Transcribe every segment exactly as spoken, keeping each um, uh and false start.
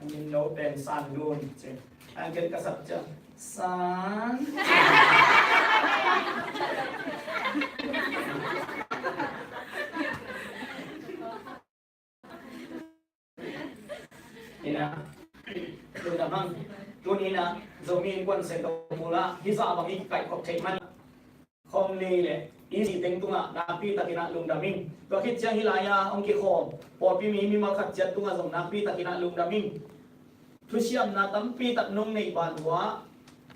Min no pen San Lun ci. An ken ka sap ciang San. Ina, tuna bang, tuni ina, Zomi Innkuan Seng ka pula, hi za bang i kaihkhop theih man. Khawm lei le i si teng tungah nakpi takin ah lungdam ing. Tua khit ciang hih lai-ah hong kikhawm pawlpi mi mimal khat ciat tungah zong nakpi takin ah lungdam ing. Thusiamna tampi tak nong neih ban uh ah,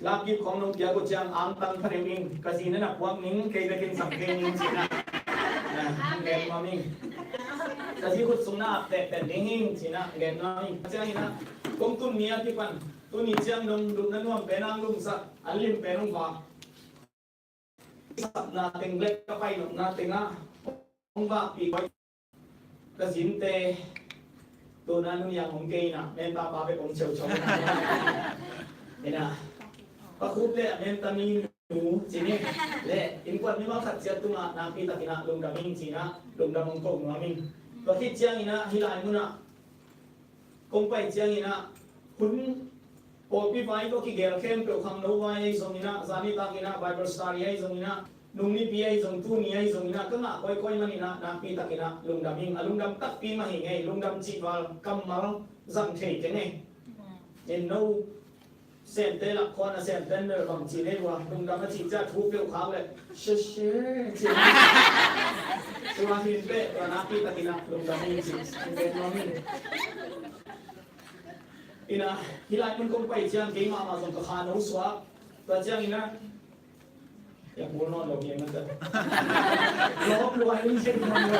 lapkip khawng nong piak uh ciang angtang pha deuh ing. Ka zi na na puak ning, kei bekin sam kei ning ci-in ah, ah, gen nuam ing. Ka zi khut sung na ap tehpeh ding ing ci-in ah gen nuam ing. Ciangin ah kong tun ni a kipan tuni ciang nong lupna nuam pen ang lumsak, an lim pen hong vak. Sapna teng le ka pai nopna tengah hong vakpih koi. Ka zinte tuna nuniang hong kei inah menta pa bek hong cheucheu inah, inah, Pa Khup le a menta mi nu ci ni. Le innkuan mimal khat ciat tungah nakpi takinah lungdam ing cinah lungdam hong ko nuam ing. Tua khit cianginah hih lai munah kong pai cianginah hun pawlpi vai tawh kigel khempeuh khangno vai ahi zonginah, zani takinah Bible study ahi zonginah, nung nipi ahi zong, tuni ahi zonginah ka ngah kawikawi maninah nakpi takinah lungdam ing. A lungdam takpi mah hi ngei, lungdam cihval kammal zang thei kei ngei. In no Sente lak khuan a Sente mel bang ci nei lua, lungdam a cih ciah thu peuh khak le sheshe ci. Tua hin peh tua nakpi takinah lungdam hi ci. Lungdam hi. Inah hih lai mun kong pai ciang keimah mah zong ka kha no suak. Tua cianginah ya bul nawn lo hi mata. Lawp lua in sia nawn lo.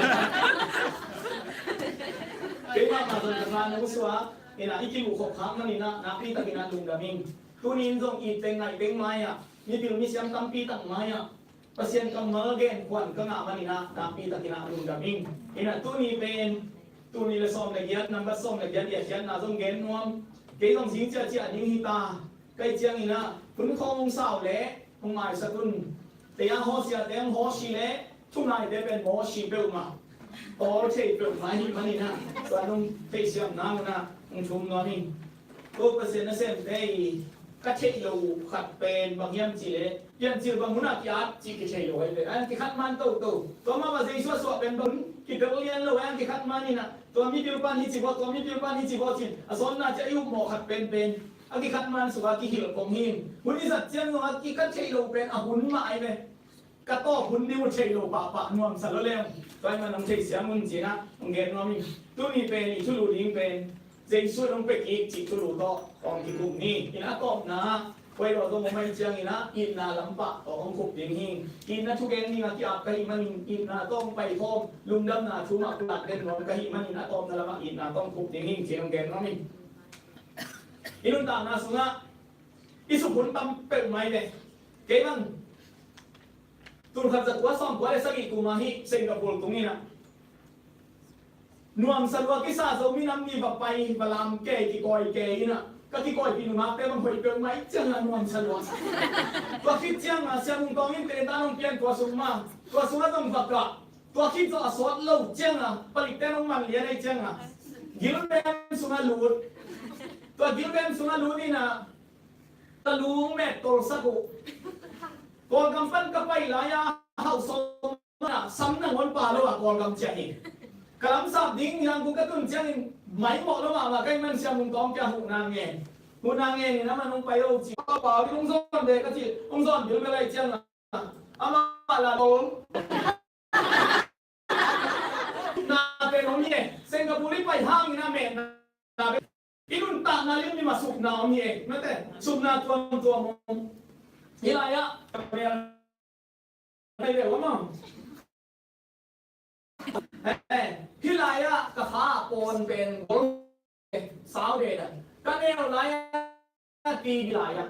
Keimah mah zong ka kha no suak. Inah i kiluh khop khak maninah nakpi takinah lungdam ing. Tuni in zong it teng ngaih teng mai-ah mipil misiam tampi tak mai-ah Pasian kammal gen khuan ka ngah maninah nakpi takinah lungdam ing. Inah tuni pen tuni le sawm le giat, nambat sawm le giat i a khiatna zong gen nuam. Kei zong zing ciahciah ding hi ta. Kai cianginah hun khawng hong sau le hong maisak un. Tei-a hawsiate hong hawsi le thunaite pen mawsi peuhmah, tawl thei peuhmah ahih maninah tua nong theihsiam nang unah hong thum nuam ing. Ko Pasian nasemte i ka theih lo uh khat pen bang hiam cihleh Piancil bang hunah ki-at cih kithei lo ahi ve. An kikhat man toto. Tua mah bang Jesu a suah pen bang kitel lian lo an kikhat man inah tua mipil pan hi ci vawh, tua mipil pan hi ci vawh cin a sawtna ciah i upmawh khat penpen a kikhat man sungah kihilh kong hi. Hun i zat ciang zongah kikhat theih lo pen a hun mah ahi ve. Ka tawp hun ding uh thei lo pahpah nuamsa lo leng tua i man hong theihsiam un cinah hong gen nuam ing. Tuni pen i thulu ding pen Jesu in hong pia kik cih thulu tawh hong kikup ni. Inah a tawpna ah koi lo zong hong mai cianginah itna lampah tawh hong kup ding hi. Itna thugen dingah ki-ap ka hih manin itna tawh hong paikhawm lungdamna thu mah pulak den nuam ka hih manin a tawpna lamah itna tawh hong kup ding hi ci hong gen nuam ing. I nuntakna sungah i suk hun tam peuh mai ve. Kei bang tulkhat zakua sawmkua le sagih kum ah hih Singapore tung inah nuamsa lua kisa Zomi Nam Ni va pai va lam kei kikawi kei inah ka kikawipih nungakte bang hoih peuh mai ciangah nuamsa lua. Tua khit ciangah Sia Mung Tawng in tenta nong pian tua sung mah tua sungah zong va kah. Tua khit zawh a sawt lo ciangah palikte nong man lian ahi ciangah Gilbem sungah lut. Tua Gilbem sungah lut inah ka lung met tolsak uh. Kawlgam pan ka pai lai-a hauh sawm ah sam nangawn pa lo a Kawlgam ciah hi. Ka lamsap ding Yangon ka tun ciangin maimawh lo mahmah ka hih man Sia Mung Tawng kia huhna ngen. Huhna ngen in amah nong pai lo ci. Pau ding hong zawn ve ka ci, hong zawn bil ve lai ciangah amah la tol na pen hong hi e. Singapore i pai hangin a mehna pen i nuntakna lim lim a supna hong hi e. Mate supna tuamtuam hong hi lai-ah ka mel pai ve ua maw. Hih lai-ah ka kha a pawn pen gol sau de dan ka neu lai-ah ti lai-ah.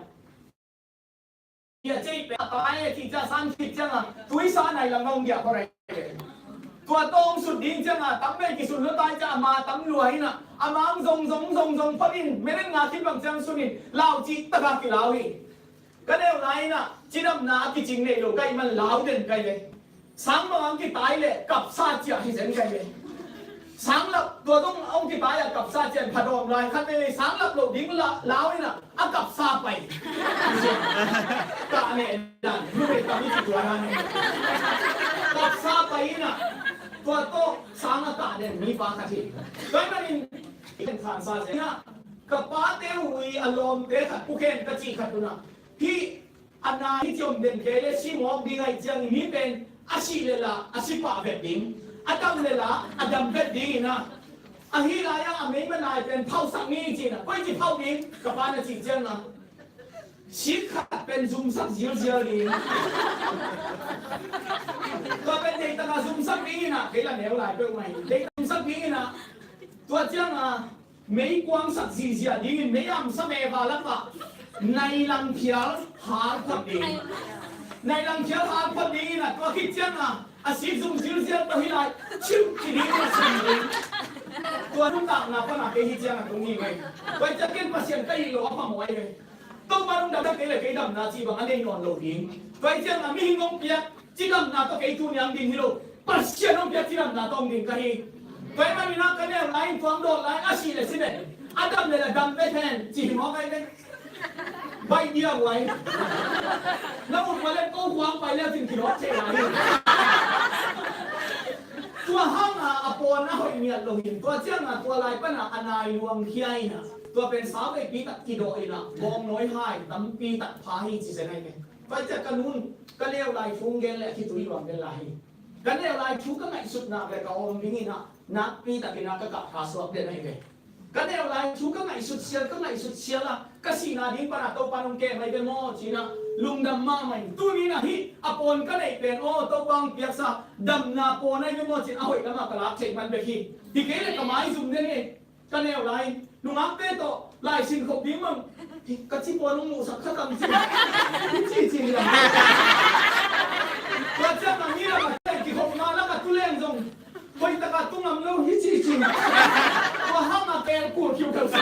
Ia cei pe a tai a ci cia san ci cianga tuisa nai lam ngong dia korai. Tua tong sut ding cianga tam bei kisun lo tai cia ama tam lua hina ama ang zong zong zong zong phonin menen nga khin bang ciang sunin lau ci taka kilau hi. Ka neu lai ina cidamna a kicing nei lo kai man lau den kai le. Sang bang ang kitai le kapsa cia hi zen kai le. Sang lap, tua dong hong kipai a kapsa ciang phadawm lai khat vei, sang lap loh ding la, lau in a, a kapsa pai. Ka ne dan, nu vei tam i ci tua dan. Kapsa pai in a, tua tawh sang a kah den mipa khat hi. Tua ahih manin, i khen khansa ciang a, ka pate uh i a lawmte khat, pu khen ka cih khat un a, hih a na hi ci om den kei le si mawk ding ahih ciangin hih pen a sih le la a si pah vet ding, a dam le la a dam vet ding in a, ahi lai-ah a meima nai pen phauhsak ni ci-in a, koi ci phauh ding ka pa na cih ciang a, sik khat pen zumsak zilzial ding. Tua pen deihtak a zumsak ding in a, kei la neu lai peuh mai, deihtak zumsak ding in a, tua ciang a, meikuangsak zizia dingin, mei amsa meva lakah nai langphial halphot ding. Nai langphial halphot dingin a, tua khit ciang a, a sik zum zilzial tawh hi lai, ciuh ci ding a sim ding. Tua nuntakna pan a kei hi ciang a tung hi mai. Tua hi ciang ken Pasian ka it lo a phamawh ahi ve. Topa nung dam kei le kei damna cih bang a nei nawn lo ding. Tua hi ciang a mihing hong piak cidamna tawh kei tuni-a hong ding hi lo, Pasian hong piak cidamna tawh hong ding ka hi. Tua ahih manin a ka neu lai in tuang dawh lai a sih le si le, a dam le la dam ve hen ci hi mawk ai ve. Baih dia uai. Na ut ma le ko huang pai le cin kilawt thei lai hi. Tua hang a a pawn a hoih miat lo hi. Tua ciang a tua lai pan a a nai luang khia in a, tua pen sau veipi tak kidawh in a, bawngnawi hai tampi tak pha hi ci zen ai ve. Tua ciang ka nun ka neu lai thu gen le a khitui luang den lai hi. Ka neu lai thu ka ngaihsut nak le ka awm ding in a, nakpi takin a ka kah tha suak den ahi ve. Ka neu lai thu ka ngaihsut sial, ka ngaihsut sial a, ka sihna ding pan a Topa nong kem ahi ve maw ci-in a, lungdam mahmah in. Tuni in a hih a pawn ka neih pen aw Topa hong piaksa damna pawn ahi ve maw ci-in a hoih lam a ka lak theih man bek hi. Hi kei le ka maizum den hi. Ka neu lai, nungakte tawh lai sin khop ding bang, ka ci pawl hong muhsak kha tam ci. Ci ci liang. Tua ciang a mi lam a kikhopna lam a tu leng zong, hoih tak a tu ngam lo hi ci ci. Tua hang a kel kul khiu khel sa.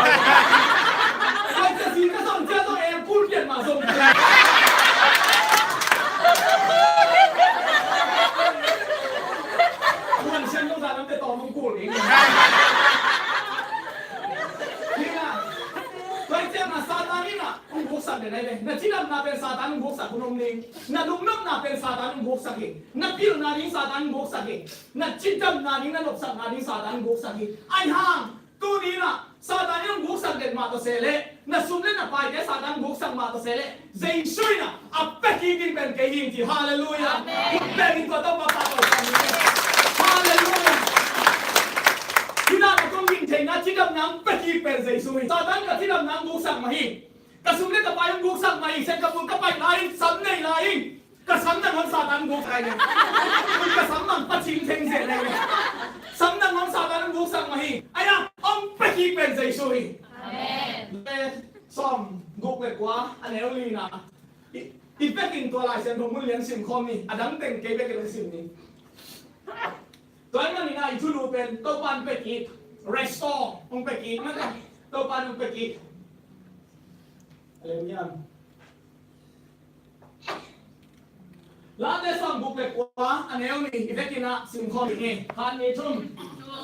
Tua ciang si ka zong ciang zong el kul pian mah zong. Kuan sian zong sa lam te tawm hong kul ding. Hi na, tua ciang a Satan in a hong guksak den ahi ve. Na cidamna pen Satan hong guksak hun om ding. Na lungnopna pen Satan hong guksak hi. Na pilna ding Satan hong guksak hi. Na cidamna ding, na nopsakna ding Satan hong guksak hi. Ahi hang, tuni in a Satan in hong guksak den mah tawh se leh, na sum le na paite Satan hong guksak mah tawh se leh, Jesu in a a pia kik ding pen kei hi ci. Halleluiah. Amen. Khut bengin tua Topa pahtawi ta ni. Halleluiah. Hih na ka kong gingtheihna cidamna hong pia kik pen Jesu hi. Satan ka cidamna hong guksak mah hi. Ka sum le ka pai hong guksak mah hi. Singapore ka pai lai in, sam nei lai in, ka sam dang hong Satan hong guksak hi. Ka sam mang pacing theng zen hi. Sam dang hong Satan hong guksak mah hi. Ahi a hong pia kik pen Jesu hi. Amen. Sawm guk le kua, a neu li na. I, i bekin tua Lai Siangtho mun lian sim khawm ni, a dang teng kei bekin hong sim ni. Tua ahih manin a i thulu pen Topa'n pia kik, restore, hong pia kik, mah ka, Topa'n hong pia kik. A lem hiam. Late sawm guk le kua, a neu ni, i vekin a sim khawm ni. Khat, nih, thum.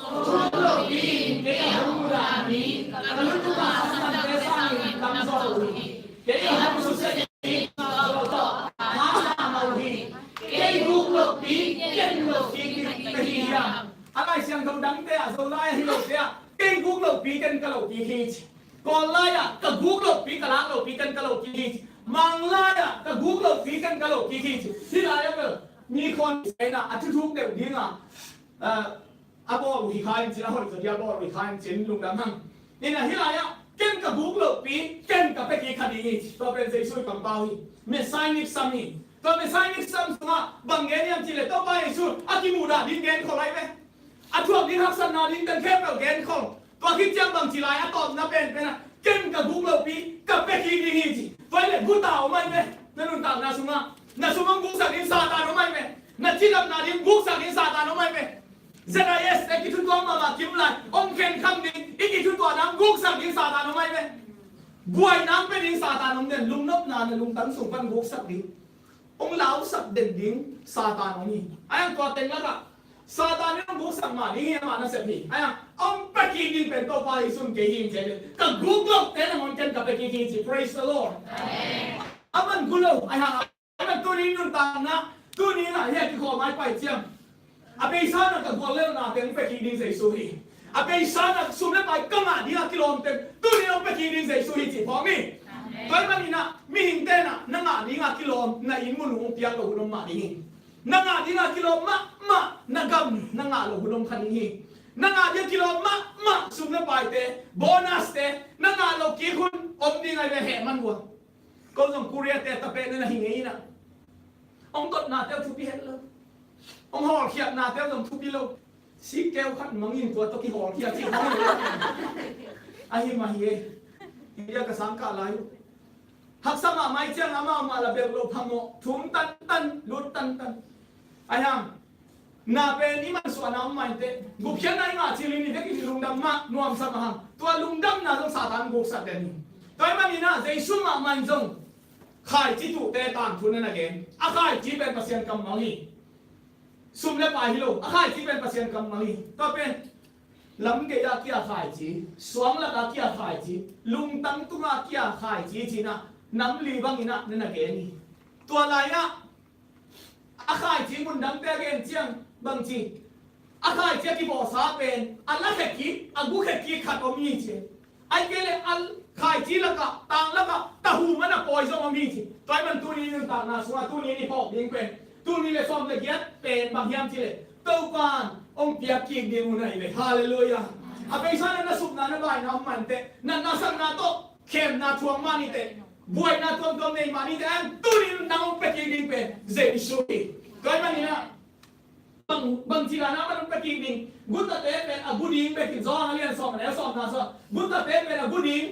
Thu lopi in kei a hong mudah ni, ka lungtum a a samte sangin tam zaw uh hi. Kei a hong susia ni, zaw tawh, hang na mah uh hi. Kei guk lohpi, ken lohpi, kei hi hiam. A Lai Siangtho dangte ah, Zolai ah hi lote ah, kei guk lohpi, ken ka lohpi hi ci. Kawl lai-ah ka guk lohpi, ka lak lohpi, ken ka lohpi hi ci. Mang lai-ah ka guk lohpi, ken ka lohpi hi ci. Hih lai-ah bel mi khawn saina a thuthuk deuh dinga, ah, a bawl uh hi kha in cin, a hoih zaw dia a bawl uh hi kha in cin, lungdam hang. Ina hih lai-ah ken ka guk lohpi, ken ka pia kik kha ding hi ci. Tua pen Jesu i kampau hi. Messianic sam hi. Tua Messianic sam sungah bang gen hiam cih leh Topa Jesu a kimuhdah ding genkhol ahi ve. A thuak ding haksatna ding teng khempeuh genkhol. Tua khit ciang bangci lai a tawpna penpen ah, ken ka guk lohpi ka pia kik ding hi ci. Tua hi leh guta om ahi ve. Na nuntakna sungah na sum hong guksak ding Satan om ahi ve. Na cidamna ding guksak ding Satan om ahi ve. Z I S te kithutuak mahmah kim lai, hong khenkham ding, i kithutuahna hong guksak ding Satan om ahi ve. Buaina hong pia ding Satan om den, lungnopna na lungtang sung pan guksak ding. Hong lausak den ding Satan om hi. Ahi hang tua teng lakah Satan in hong guksak mah ding hi, amah nasep hi. Ahi hang a hong pia kik ding pen Topa Jesu in kei hi, ci hi. Ka guk lote nangawn ken ka pia kik hi, ci. Praise the Lord. Amen. A man gu lo, ahi hang a man tuni nuntakna, tuni in ah hih a kikhawm a i pai ciang, a beisa in ah ka guallelhnate hong pia kik ding Jesu hi. A beisa in ah sum le pai ka ngah ding a kilawmte tuni in hong pia kik ding Jesu hi, ci phawk ni. Amen. Tua ahih manin ah mihingte in ah na ngah ding a kilawm, na inn mun uh hong piak loh hun om mah ding hi. Na ngah ding a kilawm mahmah, na gam na ngah loh hun om kha ding hi. Na ngah ding a kilawm mahmah, sum le paite, bonuste na ngah loh kik hun om ding ahi ve, heh man uh a. Ko zong Korea-te a tapeh na hi ngei in ah, hong dotnate uh thupi het lo, hong hawlkhiatnate uh zong thupi lo. Sikkeu khat mangin tua tawh kihawlkhia cih mangin lo. Ahi mah hi e. India ka sang kah lai uh. Haksa mahmah ahih ciang amau mah la belh loh phamawh, thum tantan, lut tantan. Ahi hang na pen i mansuahna om mah inteh, gupkhiatna i ngah cil in i vekin i lungdam mah nuamsa mah hang, tua lungdamna zong Satan guksak den hi. Tua ahih manin ah Jesu mahmah in zong khaici tuhte tangthu na na gen. A khaici pen Pasian kammal hi. Sum le pai hi lo, a khaici pen Pasian kammal hi. Tua pen lam gei a kia khaici, suang lak a kia khaici, lungtang tung a kia khaici, ci-in ah nam li bangin ah na na gen hi. Tua lai-ah a khaici mun dangte a gen ciang bangci, a khaici a kibawlsa pen a lakhia kik, a gukhia kik khat om hi, ci. Ahih kei leh a khaici lakah, tang lakah tahu man a pawi zong om hi, ci. Tua ahih man tuni nuntakna sungah tuni in i phawk ding pen, tul nih le sawm le giat pen bang hiam cih leh Topa'n hong piak kik ding hun ahi ve. Halleluiah. A beisa in ah na supna, na baina om mah inteh, natna sakna tawh khemna thuak mah ni teh, buaina tuamtuam nei mah ni teh, a tuni in nang hong pia kik ding pen Jesu hi. Tua ahih manin ah bang, bangci dan a man hong pia kik ding. Gutate pen a gu ding bek hi. Johan a lian sawm, a neu sawmna sung, gutate pen a gu ding,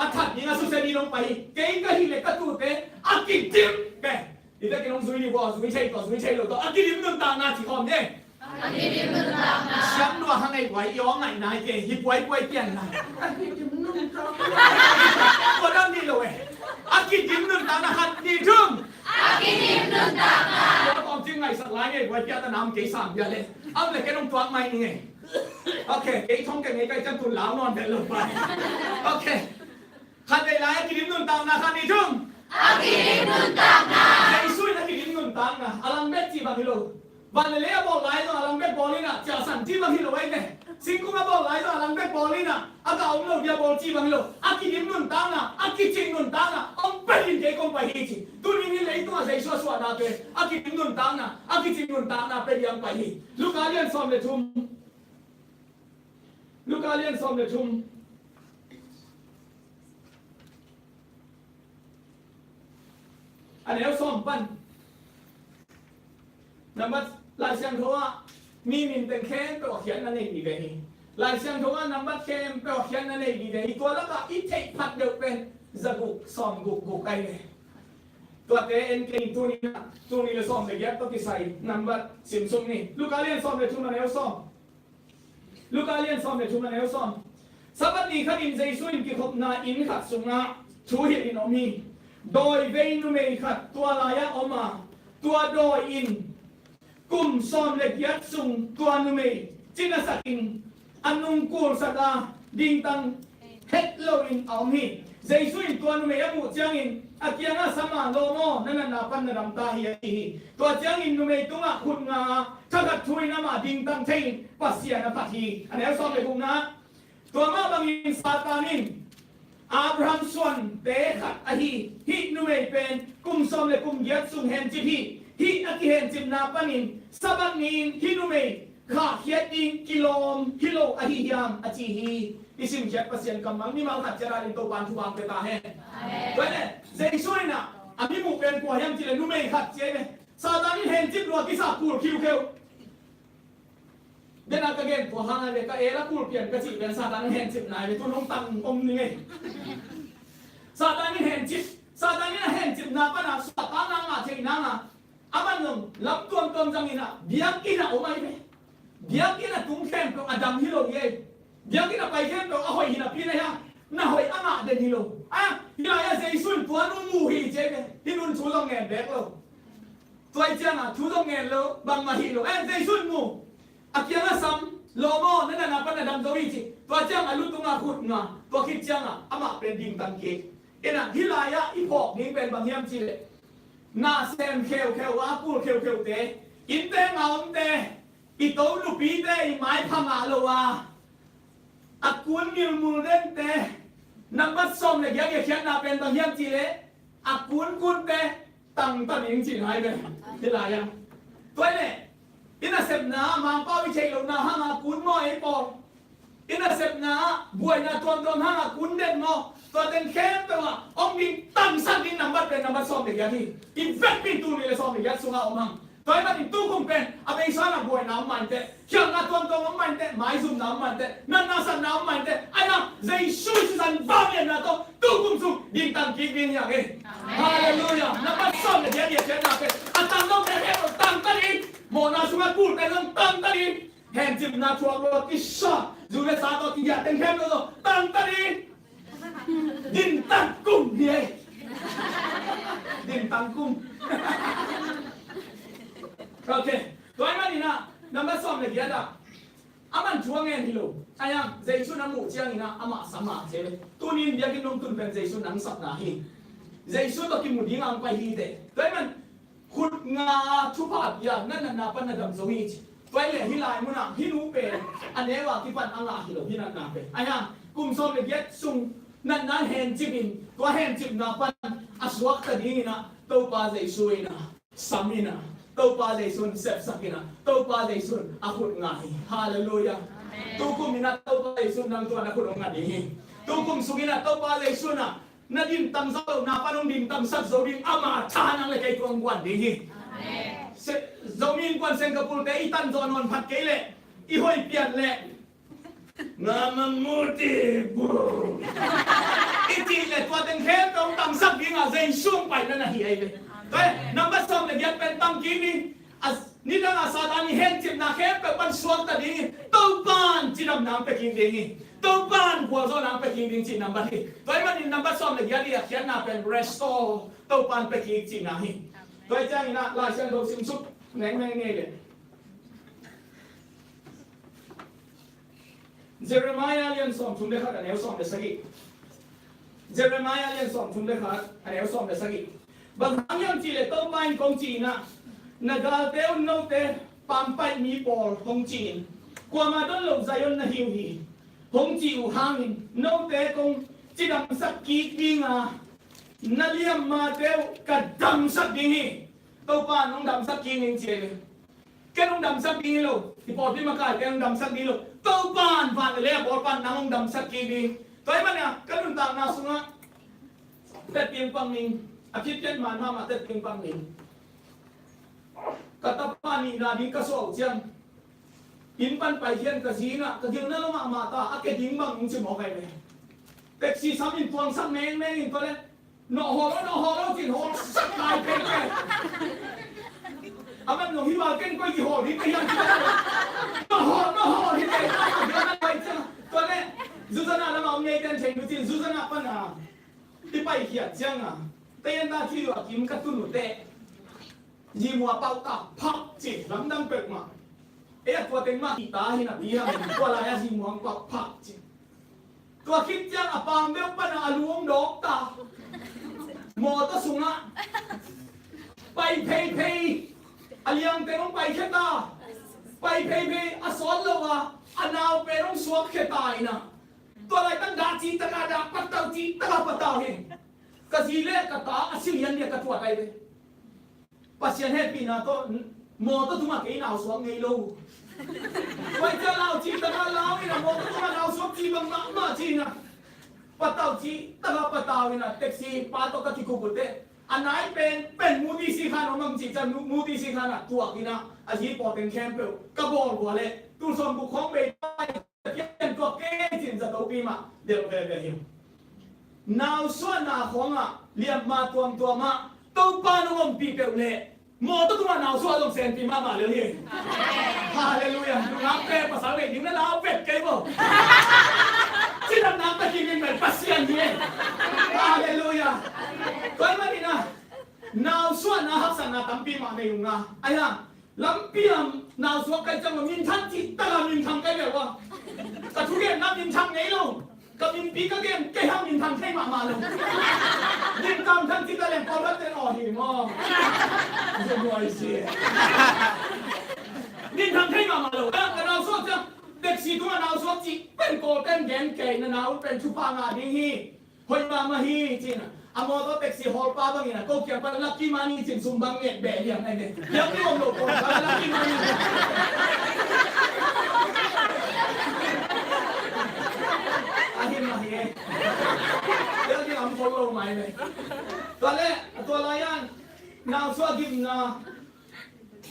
a that ding a susia ding hong pai hi. Kei ka hih leh ka tuute a kidim pen, i vekin hong zui ding uh a, zui thei tawh, zui thei lo tawh, a kidim nuntakna ci khawm ni. A kidim nuntakna. Siam lua hang ei guai, i aw ngaihna hi kei, hi puaipuai pianna. A kidim nuntakna. Tua dan hi lo e. A kidim nuntakna, khat, nih, thum. A kidim nuntakna. Tua kawm cing ngaihsak lai ngei guai, piak ta nam kei sang piak le. Am le kei nong tuak mai ni ngei. Ok, kei thong kei ngei kai cang tun lau nawn vet lo pai. Ok. Khat vei lai, a kidim nuntakna, khat, nih, thum. A kidim nuntakna. Jesu in a kidim nuntakna, a lang bek cih bang hi lo. Van le lei a bawl lai zong a lang bek bawl in ah, ciahsan cih bang hi lo ahi ve. Singkung a bawl lai zong a lang bek bawl in ah, a gah om lo dia bawl cih bang hi lo. A kidim nuntakna, a kicing nuntakna hong pia ding kei kong pai hi, ci. Tuni in leitungah Jesu a suahna pen a kidim nuntakna, a kicing nuntakna pia ding hong pai hi. Luka lian sawm le thum. Luka lian sawm le thum, a neu sawm pan. Nambat, Lai Siangtho ah mi min teng khempeuh a khiatna nei vive hi. Lai Siangtho ah nambat khempeuh a khiatna nei vive hi. Tua lakah i theih phat deuh pen za guk, sawm guk guk ahi ve. Tuate en kei in, tuni in ah, tul nih le sawm le giat tawh kisai nambat simsuk ni. Luka lian sawm le thum, a neu sawm. Luka lian sawm le thum, a neu sawm. Sabbath ni khatin Jesu in kikhopna inn khat sungah thu hilhin om hi. Dawivei numei khat tua lai-ah om a, tua dawi in kum sawm le giat sung tua numei cinasakin a nungkulsak a dingtang het loin a om hi. Jesu in tua numei a muh ciangin a kiangah, "Sama, lawm aw, na natna pan na dam ta hi," a ci hi. Tua ciangin numei tungah khut nga a, thakhat thu in amah dingtang thei-in Pasian a phat hi. A neu sawm le gukna, tua mah bangin Satan in Abraham suante khat ahi hih numei pen kum sawm le kum giat sung hencip hi. Hih a kihencipna panin Sabbath ni-in hih numei khahkhiat ding kilawm hi lo ahi hiam, a ci hi. I simkhiat Pasian kammal, mimal khat ciat adingin Topa'n thupha pia ta hen. Amen. Tua hi leh Jesu in ah a mi muh pen kua hiam cih leh numei khat ci hi ve. Satan in hencip lua kisa kul khiukheu. Den a ka gen tua hang a le ka el a kul pian ka cih pen Satan in hencipna hi ve, tu nong tang om ni ngei. Satan in hencip, Satan in a hencipna pan a suahtakna ngah theih nang a, a man zong lam tuamtuam zangin ah biakinn ah om ahi ve. Biakinn a tung khempeuh a dam hi lo hi ei. Biakinn a pai khempeuh a hoih hi napi in ah, na hoih a ngah den hi lo. A, hih lai-ah Jesu in tua nu mu hi ci ei ve. Hih nun thu zong ngen bek lo. Tua hi ciangah thu zong ngen lo, bangmah hi lo. Eh, Jesu in mu. A kiang a sam, lawm aw, na natna pan na dam zo hi ci. Tua ciang a lu tungah khut nga, tua khit ciangah amah pen dingtang kik. Inah hih lai-ah i phawk ding pen bang hiam cih leh, na sem kheukheu a, a kul kheukheu te, innte nga omte, i to nupite i maipha ngah lo a, a kun ngilmul dente, nambat sawm le giat i khiatna pen bang hiam cih leh, a kunkunte tangta ding cih ngai ve. Hih lai-ah tua hi leh, i nasepna Mangpau i theih lohna hangah kun maw ei pawl? I nasepna buaina tuamtuam hangah kun den maw? Tua teng khempeuh ah hong dingtangsak ding nambat pen nambat sawm le giat hi. I vekpi in tul nih le sawm le giat sungah om hang. Tua ahih manin tukum pen a beisa in ah buaina om mah inteh, khialhna tuamtuam om mah inteh, maizumna om mah inteh, natna satna om mah inteh, ahi hang Jesu sisan vangliatna tawh tukum sung dingtang kik ding hi hang e. Halleluiah. Nambat sawm le giat i khiatna pen a tangdawte khempeuh tangta ding, mawhna sungah kulhte zong tangta ding, hencipna thuak lo a kisa, zu le sa tawh kigiah teng khempeuh zong tangta ding. Dingtang kum hi ei. Dingtang kum. Ok. Tua ahih manin ah nambat sawm le giat ah, aman thu a ngen hi lo. Ahi hang Jesu na muh ciangin ah amah sam a ci ve. Tuni in biakinn hong tun pen Jesu nang sapna hi. Jesu tawh kimu ding a hong pai hi teh. Tua ahih man khut nga a thupha pia, na natna pan na dam zo hi ci. Tua hi leh hih lai munah hih nu pen a neu a kipan a ngah hi lo, hih natna pen. Ahi hang kum sawm le giat sung natna hencip in, tua hencipna pan a suakta dingin ah Topa Jesu in ah sam in ah, Topa Jesu in sepsak in ah, Topa Jesu in a khut nga hi. Halleluiah. Tukum in ah Topa Jesu in nang tua na khut hong nga ding hi. Tukum sung in ah Topa Jesu in ah na dingtang zo lohna pan hong dingtangsak zo ding, ama tha nang le kei tungah hong guan ding hi. Zomi Innkuan Singapore te i tan zaw nawn phat kei leh, i hoih pian leh, nga mamuti bu i cih leh tua teng khempeuh hong tangsak ding a Jesu hong paina na hi ei ve. Tua hi, nambat sawm le giat pen tang kik ding. A, nidang a Satan i hencipna khempeuh pan suakta ding hi. Topan cidamna hong pia kik ding hi. Topan gualzawhna hong pia kik ding cih nambat hi. Tua ahih manin nambat sawm le giat i a khiatna pen restore, Topan pia kik cihna hi. Tua ahih ciangin ah Lai Siangtho simsuk nengmeng ni ei leh, Jeremiah lian sawmthum le khat a neu sawm le sagih. Jeremiah lian sawmthum le khat a neu sawm le sagih. Bang hang hiam cih leh Topa in kong cih in ah, na galte un note pampaih mi pawl hong ci-in, kuamah don loh Zion na hi uh hi. Hong cih uh hangin note kong cidamsak kik ding a, na liammate uh ka damsak ding hi. Topa in hong damsak kik ning ci ei ve. Ken hong damsak ding hi lo. I pawlpi makaite hong damsak ding hi lo. Topa in van le lei a bawl pan nang hong damsak kik ding. Tua ahih manin ah ka nuntakna sungah tet piang pang ning. A khit ken man mahmah tet piang pang ning. Ka tapa nihna ding ka suah uh ciang, inn pan paikhian ka zi in ah ka gilna lo mahmah ta, a ke ding bang hong ci mawk ahi ve. Taxi sam in tuangsak mengmeng in tua leh, nawh hawl lo, nawh hawl lo ci-in hawlsak lai pek pek. Aman nong hi val ken koi kihawl hi ka hiam ci. Nawh hawl, nawh hawl hi ka hiam ci. Tua leh Zuzana lamah om ngei ten thei nu ci-in Zuzana pan a i paikhiat ciang a, tei an ta ci lo a kim ka tun uh teh, zimua pauh ta phak ci, lamdang peuhmah. Ei a tua teng mah kihta hi napi hang, tua lai-ah zimua pauh phak ci. Tua khit ciang a pang deuh pan a lu hong dawk ta. Mawtaw sungah pai pheiphei, a liangteng hong paikhia ta. Pai pheiphei a sawt lo a, a nau pen hong suakkhia ta in ah. Tua laitak dah cih tak a dah, patau cih tak a patau hi. Ka zi le ka ta a si lian dia ka tuat ai ve. Pasian hehpihna tawh mawtaw tungah kei nau suak ngei lo. Pai cia lau cih tak a lau in ah, mawtaw tungah nau suak cih bang mahmah ci-in ah, patau cih tak a patau in ah, taxi pa tawh ka kikup uh teh, a nai pen pen muti si khan om ang cih ciang, muti si khan ah tuak in ah, a zi pawl teng khempeuh ka bawl gua leh, tulsawn buk khawng bei pai, Pasian tuak kei cin zatopi mah delh veve hi. Nausuahna khawngah liamma tuamtuamah Topa nong ompih peuh leh mawtaw tungah nausuah zong senpi mahmah lel hi. Halleluiah. Nungak pen pasal veih ding na lau vet kei bo. Cidamna pia kik ding pen Pasian hi. Halleluiah. Tua ahih manin ah nausuahna haksatna tampi mah nei ung a, ahi hang lampi a Nau suak kai ciang a minthang cih tak a minthang kai ve ua. Ka thugenna minthang ngei lo. Ka minpi ka gen kei hang minthang thei mahmah lo. Minthang thang cih tak leng pau rat ten aw hi maw. Zong huai si. Minthang thei mahmah lo. Ka nau suak ciang taxi tungah nau suak cih pen Kawlten gen kei na nau pen thupha ngah ding hi. Hoih mahmah hi, cin a. A mawtaw taxi hawlpa bangin a ko kiang pan lucky money cin sum bang nget beh liang ai ve. Liang ni om lo ko, lucky money. A hi mah hi e. Liang ni om ko lo mai ve. Tua le, tua lai-an, nau suak gimna.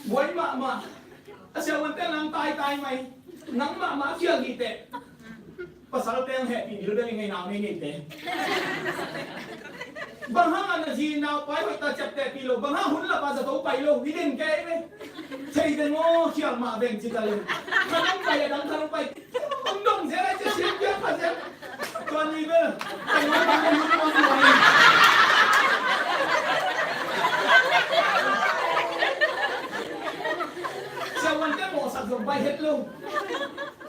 Buai mahmah. A siavuante nang taitai mai. Nang mahmah khial hi teh. Pasalte ang hehpih dil bel i ngei nau nei nei te. Bang hang a na zi nau pai hoih ta ciaptehpih lo. Bang hang hun lapa zato pai lo. I den kei ve. Thei den aw khial mah veng ci ta le. Kha nang pai a dang kha nang pai. Hong dong zel a cia siam piak kha zel. Tua ni bel. Siavuante mawhsak zong pai het lo.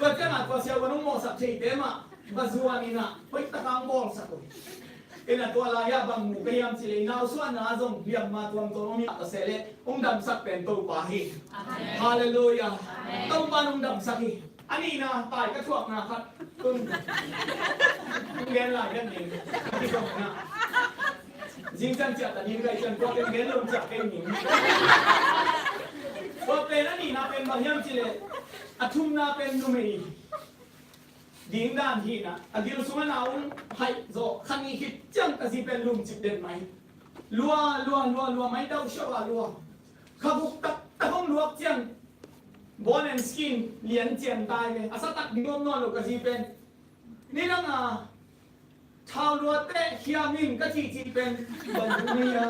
Tua ciangah tua siavuan hong mawhsak theite mah va zuan inah hoih taka hong bawlsak uh. Inah tua lai-ah bang mu ka hiam cih leh i nausuahna zong liamma tuamtuam om inah ka seh leh hong damsak pen Topa hi. Amen. Halleluiah. Amen. Topa in hong damsak hi. A nihna tai ka thuakna khat tun. Hong gen lai kan ning. Ka kizopna. Zingciang ciah ta ding kai ciang tua pen gen lo ciah kei ning. Tua pen a nihna pen bang hiam cih leh a thumna pen numei ding dan hi inah a gil sungah na hong haih zawh kha nih khit ciang ka zi pen lumcip den mai. Lua lua lua lua mai dauh siau a lua. Kha guk taktak hong luak ciang bone and skin lian cian tai ve. A sa tak ding om nawn lo ka zi pen. Ni dang a thau lua teh khiam in ka cihcih pen bang duh ni a.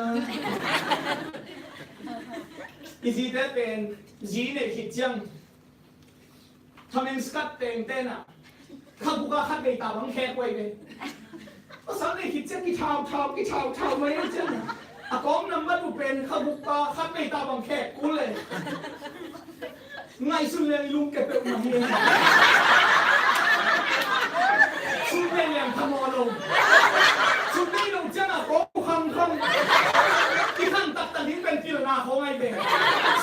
I zite pen zi neih khit ciang thamen skat tengteng ah kha guk a khat vei ta bang khek uai ve. Pasal neih khit ciang kithau thau kithau thau mai a ciang a kawng nambat uh pen kha guk a khat vei ta bang khek kul le. Ngaihsun leng i lungkia peuhmah hi. Sum leng leng kha maw lo. Sum nei lo ciang a kawng khangkhang. I khang taktak ding pen pilna khawng ai ve.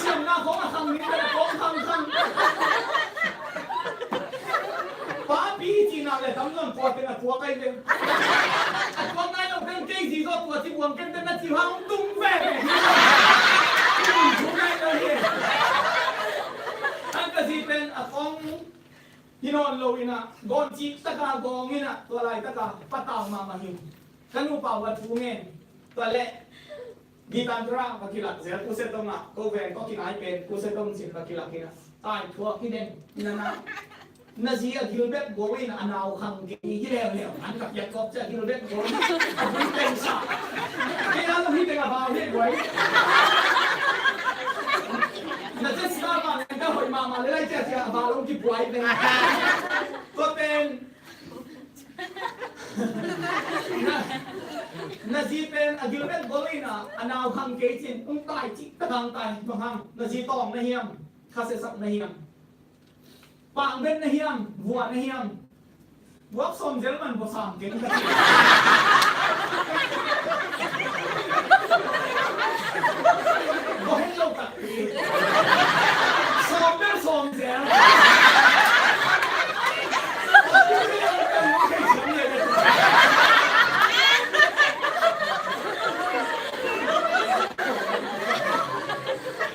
Siamna khawng a khang ding pen a kawng khangkhang. Papi cihna le tamzaw tua teng a tuak ai ve. A tuak nai lo teng kei zi zaw tua ci buang ken teng na ci hang tung ve. Tung nai lo hi. An ka zi pen a kong hi nawn lo inah gawn cih taka gawng inah tua lai taka patau mahmah hi. Ka nupa uh a thu ngen tua leh Gitan Kara va kilak zel, Pu Setong ah, ko veng ko kinai pen, Pu Setong sin va kilak in a, tai thuak hi den, na na, na zi a gilbek go in a nau khang kei hi leuleu, an ka piak kop cia gilbek go in, a bui pen sa. Kei a lo hi teng a vau hi guai. Na cia sia ma ngen ka hoih mahmah le lai cia cia a vau long kipuai pen. Tua pen, Na, na zi pen a gilbek gol in a, a nau khang kei cin, ung tai cih, ka dang tai, bang hang, na zi tawng na hiam, kha sesak na hiam, pang ben na hiam, vua na hiam, buak sawm zel man bua sam keng ka cih. Bua hen lo tak. Sawm bel sawm zel.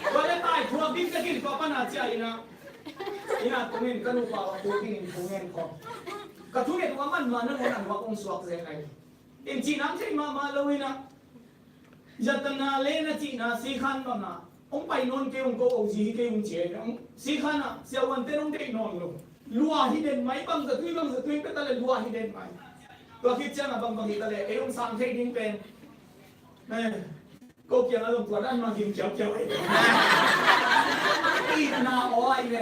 Tua le tai thuak ding ka kin tua pan a cia ina. Ina tungin ka nupa a tua dingin thu ngen khawm. Ka thu ngen tua man ma na ngon an wak ong suak zel ai. In cih nang thei mahmah lo ina. Zatana le na cihna Sikhan banga hong pai nawn kei ung ko, ozi hi kei ung ci a. Sikhan ah siavuante hong deih nawn lo. Lua hi den mai, bangzah tui bangzah tui pia ta le lua hi den mai. Tua khit ciangah bangbang hi ta le ei hong sang thei ding pen, eh, ko kiangah zong tua dan mah gim kiaukiau ahi. Itna aw ahi ve.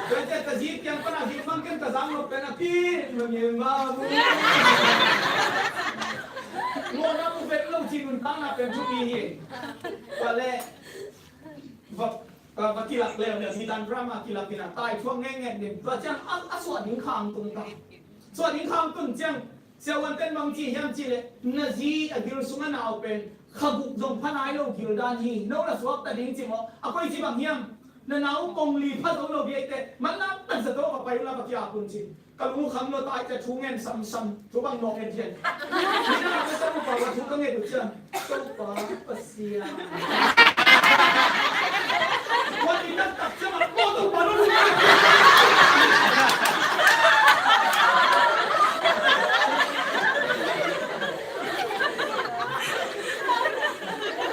Tua ciah ka zi kiang pan a gim mang ken ka zang lo pen a pi ma ngim ma bu. Mawhna mu vet lo ci nuntakna pen thupi hi. Tua leh va Ka, ka kilak leuleu, hi dan drama kilak in a, tai thuak ngeingei ding. Tua ciang a, a suah ding khang tung ta. Suah ding khang tun ciang, siavuante'n bang ci hiam cih leh, na zi a gil sung a nau pen kha guk zong pha nai lo gil dan hi, no la suak ta ding ci maw? A koici bang hiam? Na nau kong li pha zo lo hi ei teh, man la tak za to ka pai un la ka ki-ap un ci. Ka lung uh kham lo ta, ai ka thu ngen samsam, thu bang nawk ngen thian. Ni na ka Topa uh a thu ka ngen uh ciang, Topa Pasian. Tua ni taktak ciang a, Topa Pasian.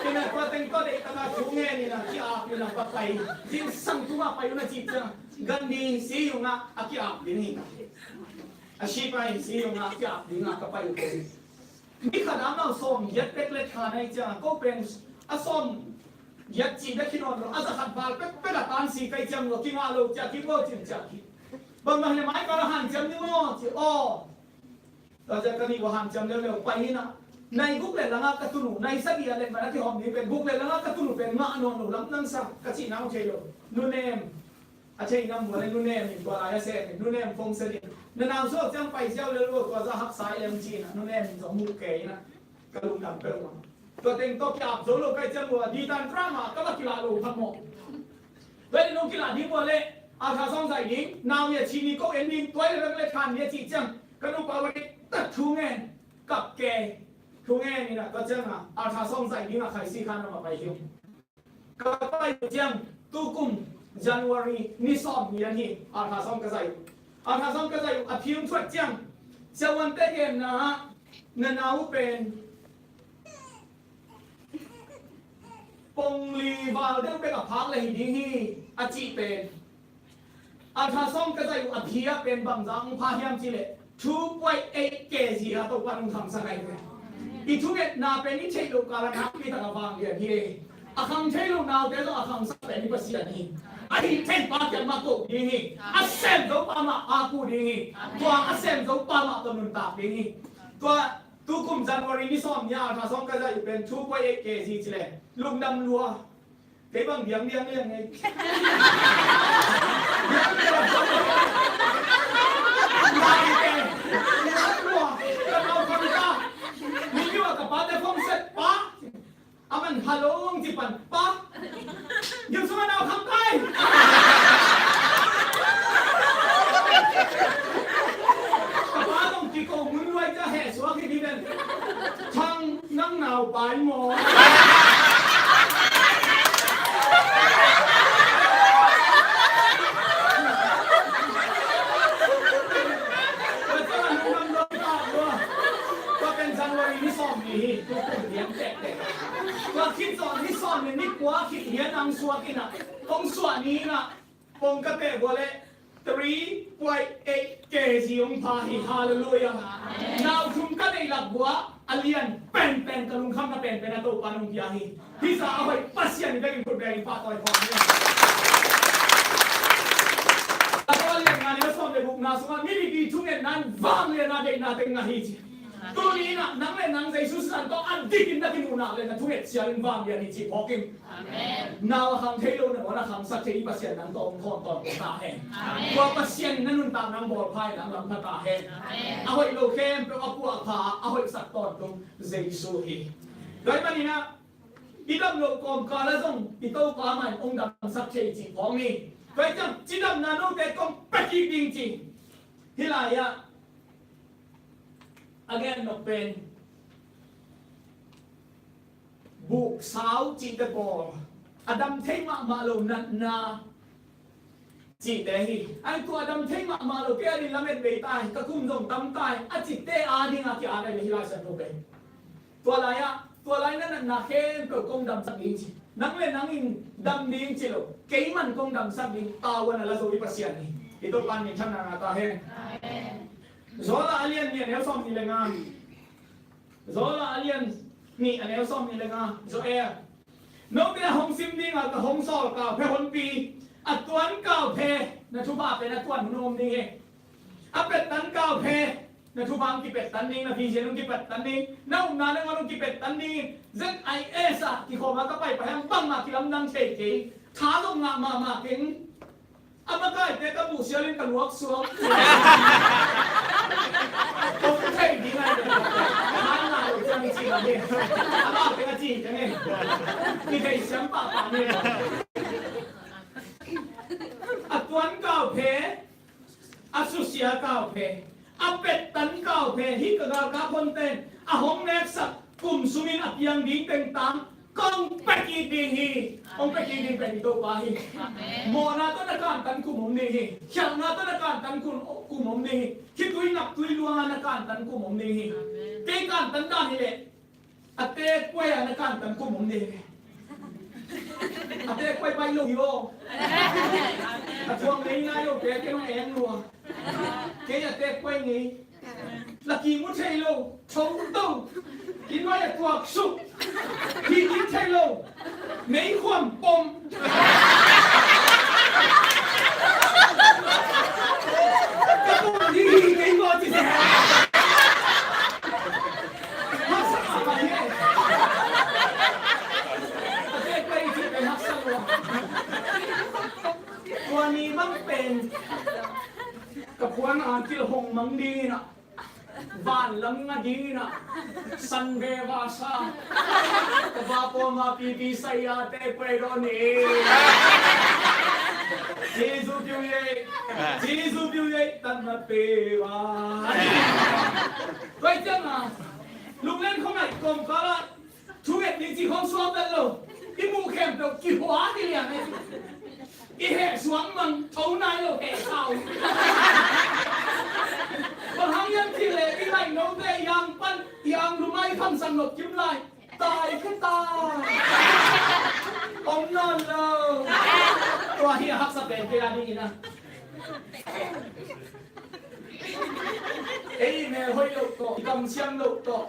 Kina tua teng tua deih taka thu ngen ina, ki-ap ina, ka pai. Zingsang tungah pai una cih ciang. Gandhi si ung ah a ki-ap ding hi. A sipai si ung ah a ki-ap ding ah ka pai uh hi. Mi khat a amau sawm giat bek let kha nai ciang a, ko pen a sawm giat cih bek hi nawn lo, a za khat val pek pek a tan si kai ciang lo, kingah lo ciah kik lo cin ciah kik. Bang bang hi le mai kal a hanciam ni maw ci aw. Tua ciang ka nih uh a hanciam leuleu pai hi na. Nai guk le langah ka tun uh, nai sagih a let man a kihawm ding pen, guk le langah ka tun uh pen ngah nawn lo lam nang sa, ka cihna uh thei lo. Nunem a thei nam bual in nunem in tua lai a sem in, nunem phone sen in. Na nau suak ciang pai ziau lel lo, tua zah haksa i lem ci-in a, nunem in zong muh kei in a, ka lungdam peuhmah. Tua teng tawh ki-ap zo lo kai ciang lo a, di tan drama ka va kilah lo khat maw. Tua in nong kilah ding bual leh, a tha sawng zaih ding, nau i a ci ni ko en ding, tua i le bek le khan ni a cih ciang, ka nupa va diktak thu ngen, kap kei, thu ngen in a, tua ciang a, a tha sawng zaih ding a khai si khan a ma pai hi ung. Ka pai uh ciang, tukum January ni sawm ni an hi, a tha sawng ka zaih uh. A tha sawng ka zaih uh, a phim thuat ciang, siavuante genna ah, na nau pen pongli val deuh bek a phak le hi ding hi, a cih pen. A tha sawng ka zaih uh a phi ah pen bangzah hong pha hiam cih leh, two point eight K G a Topa'n hong khangsak ahi ve. I thungetna pen i theih loh kal a nakpi tak a vanglian hi. A khang thei lo naute zong a khangsak pen i Pasian hi. A hih theih pa kiang mah koh ding hi. A sem zo pa mah a ku ding hi. Tua a sem zo pa mah tawh nuntak ding hi. Tua tukum January ni sawm ni a tha sawng ka zaih uh pen two point eight K G ci leh, lungdam lua. Kei bang diang diang liang ngei. Diang liang. Diang liang. Ka nau khang ta. Ni kiwa ka pate khong set pa. A man halong ci pan pa. Gil sung a nau khang kai. Ka pa zong kiko mun luai ca heh suak hi ding den. Thang nang nau pai maw? Tua pen January ni sawm ni hi, tukum lian tektek. Tua khit zawh ni sawm ni, ni kua khit lian ang suak in a, kong suah ni in a, pong ka teh bual leh three point eight K G hong pha hi. Halleluiah. Nau thum ka neih lak bual a lian penpen, ka lungkham na penpen a Topa'n hong pia hi. Hih zah a hoih Pasian i bek in khut beng in pahtawi khawm ni. A tua lian nga ni a sawm le gukna sungah mi mipi thungetna in vanglian a deihna teng ngah hi ci. Tuni in a nang le nang Jesu sisan tawh a dikin na kimuh nak leh na thunget sial in vanglian hi ci phawk in. Amen. Nau a khang thei lo na, nau a khangsak thei i Pasian nang tawh hong thawn tawntung ta hen. Amen. Tua Pasian in na nuntak nang bawl pha in nang lam pha ta hen. Amen. A hoih lo khempeuh a puahpha a hoihsak tawntung Jesu hi. Tua ahih manin a, i dam loh kawmkal ah zong i Topa mah in hong damsak thei cih phawk ni. Tua ahih ciang cidamna note kong pia kik ding ci. Hih lai-ah a gen nop pen buksau cihte pawl, a dam thei mahmah lo natna cihte hi. Ai, tua a dam thei mahmah lo, kei a din lamet bei ta hi, ka kum zong tam ta hi, a cihte a dingah ki-at ahi ve hih Lai Siangtho pen. Tua lai-ah, tua lai na natna khempeuh kong damsak ding ci. Nang le nang in dam ding ci lo, keiman kong damsak ding, tavuan a la zo i Pasian hi. I Topa'n minthanna ngah ta hen. Amen. Joel a lian nih a neu sawm nih le nga. Joel a lian nih a neu sawm nih le nga. Joel. Note a hong sim ding a ka hong sawl kauphe honpi, a tuan kauphe, na thupha pen a tuan hun om ding hi. A pettan kauphe, na thupha hong kipettan ding, na vision hong kipettan ding, na upna nangawn hong kipettan ding. Z I S a kikhawm a ka paipai hang bangmah kilamdang thei kei. Tha zong ngah mahmah keng. A makaite ka muh sialin ka luak suak. Kong thei ding ai. Tha ngah lo ciang i ci mah hi. Amau keng a ci keng hi. I thei siam pahpah hi. A tuan kau phe, a susia kau phe, a pettan kau phe, hih ka galkap honten a hong neksak kum sungin a piang ding teng tang kong pia kik ding hi. Kong pia kik ding pen i Topa hi. Amen. Mawhna tawh na kantan kum om ding hi. Khialhna tawh na kantan kum, kum om ding hi. Khitui naptui luanga na kantan kum om ding hi. Amen. Kei kantan dan hi leh a teek kuai a na kantan kum om ding hi. A teek kuai baih lo hi aw. A thuang ngei nai lo te kei nong eng lua. Kei a teek kuai ngei. Laki mu thei lo, tho to. Inn vai a tuak suk. Hi inn thei lo. Meikhuam pom. Ka pom ding hi kei maw ci se. Haksa mahmah hi. A teek kuai ci pen haksa lua. Tua ni bang pen ka puan a kil hong mang ding in ah, vanlam nga ding in ah, san ve va sa. Ka va pawm a pipi sai a teek kuai dawn ni. Jesu piu ye. Jesu piu ye. Tan na pe va. Tua ciang a lunglen khong ai kawmkal ah thunget ni ci khong suak vet lo. I muh khempeuh kihua hi liang e. I heh suak mang tho nai lo heh sau. Bang hang hiam cih leh i ngaih note i ang pan i ang lum ah i khamsang nop kim lai. Tai khe tai. Om nawn lo. Tua hi a haksa pen kei a ding in a. Ei mel hoih loh tawh, i kamsiam loh tawh.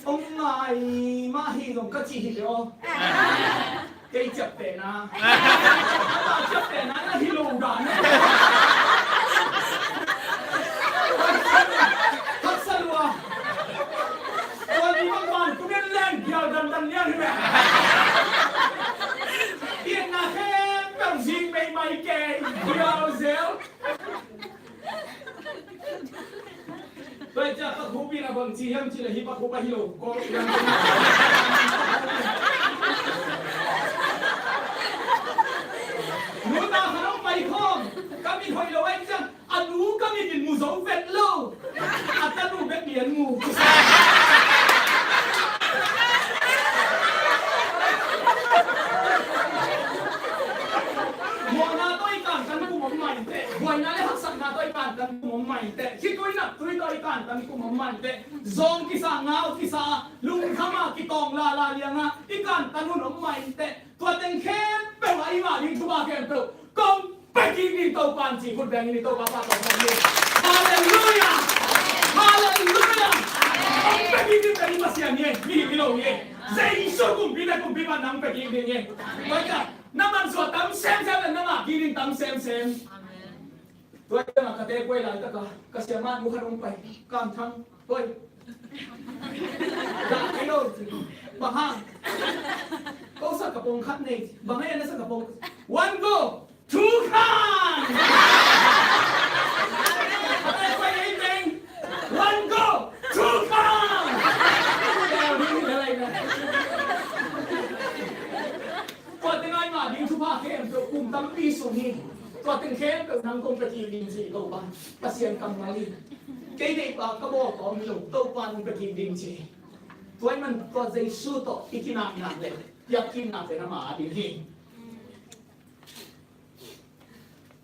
Hong ngai mah hi zong ka cih hi ve aw. Kei ciaptehna. Ciaptehna na hi lo dan. Haksa lua. Tua ni bang ban tu gen leng gial dandan lian hi ve. Itna khempeuh zing meimai kei. Gial zel. Tua hi ciah pakhup in a bang ci hiam cih leh hih pakhup ahi lo. Kawlgam nuta khat hong pai khawm ka mit hoih lo ahih ciang a nu ka mit in mu zo vet lo. A tanu bek lian mu. Mawhna tawh i kantan kum om mah inteh. Buaina le haksatna tawh i kantan kum om mah inteh. Khitui naptui tawh i kantan kum om mah inteh. Zawng kisa, ngau kisa, lungkham a kitawng lala liang a i kantan hun om mah inteh. Tua teng khempeuh a i ngah ding thupha khempeuh kong pia kik ding Topa in ci khut beng in i Topa pahtawi khawm ni. Halleluiah! Halleluiah! Kong pia kik ding pen i Pasian hi, mihing hi lo hi. Jesu kumpi le kumpipa nang pia kik ding hi. Tua ciah na mansuah tam semsem le na ngah kik ding tam semsem. Tua ciangah ka tekuai laitaka ka siamah nu khat hong pai. Kamthang. Hoi. Dah kei lo. Bang hang? Ko sak kapong khat nei. Bang hang na sak kapong? One go, two come. Ka tekuai ei teng. One go, two come. Tua teng a i ngah ding thupha khempeuh kum tampi sung hi. Tua teng khempeuh nang kong pia kik ding ci Topa. Pasian kammal hi. Kei deihpa ka bawl kawm hi lo, Topa nong pia kik ding ci. Tua ahih man tua Jesu tawh i kinakna le piakkikna pen ama a ding hi.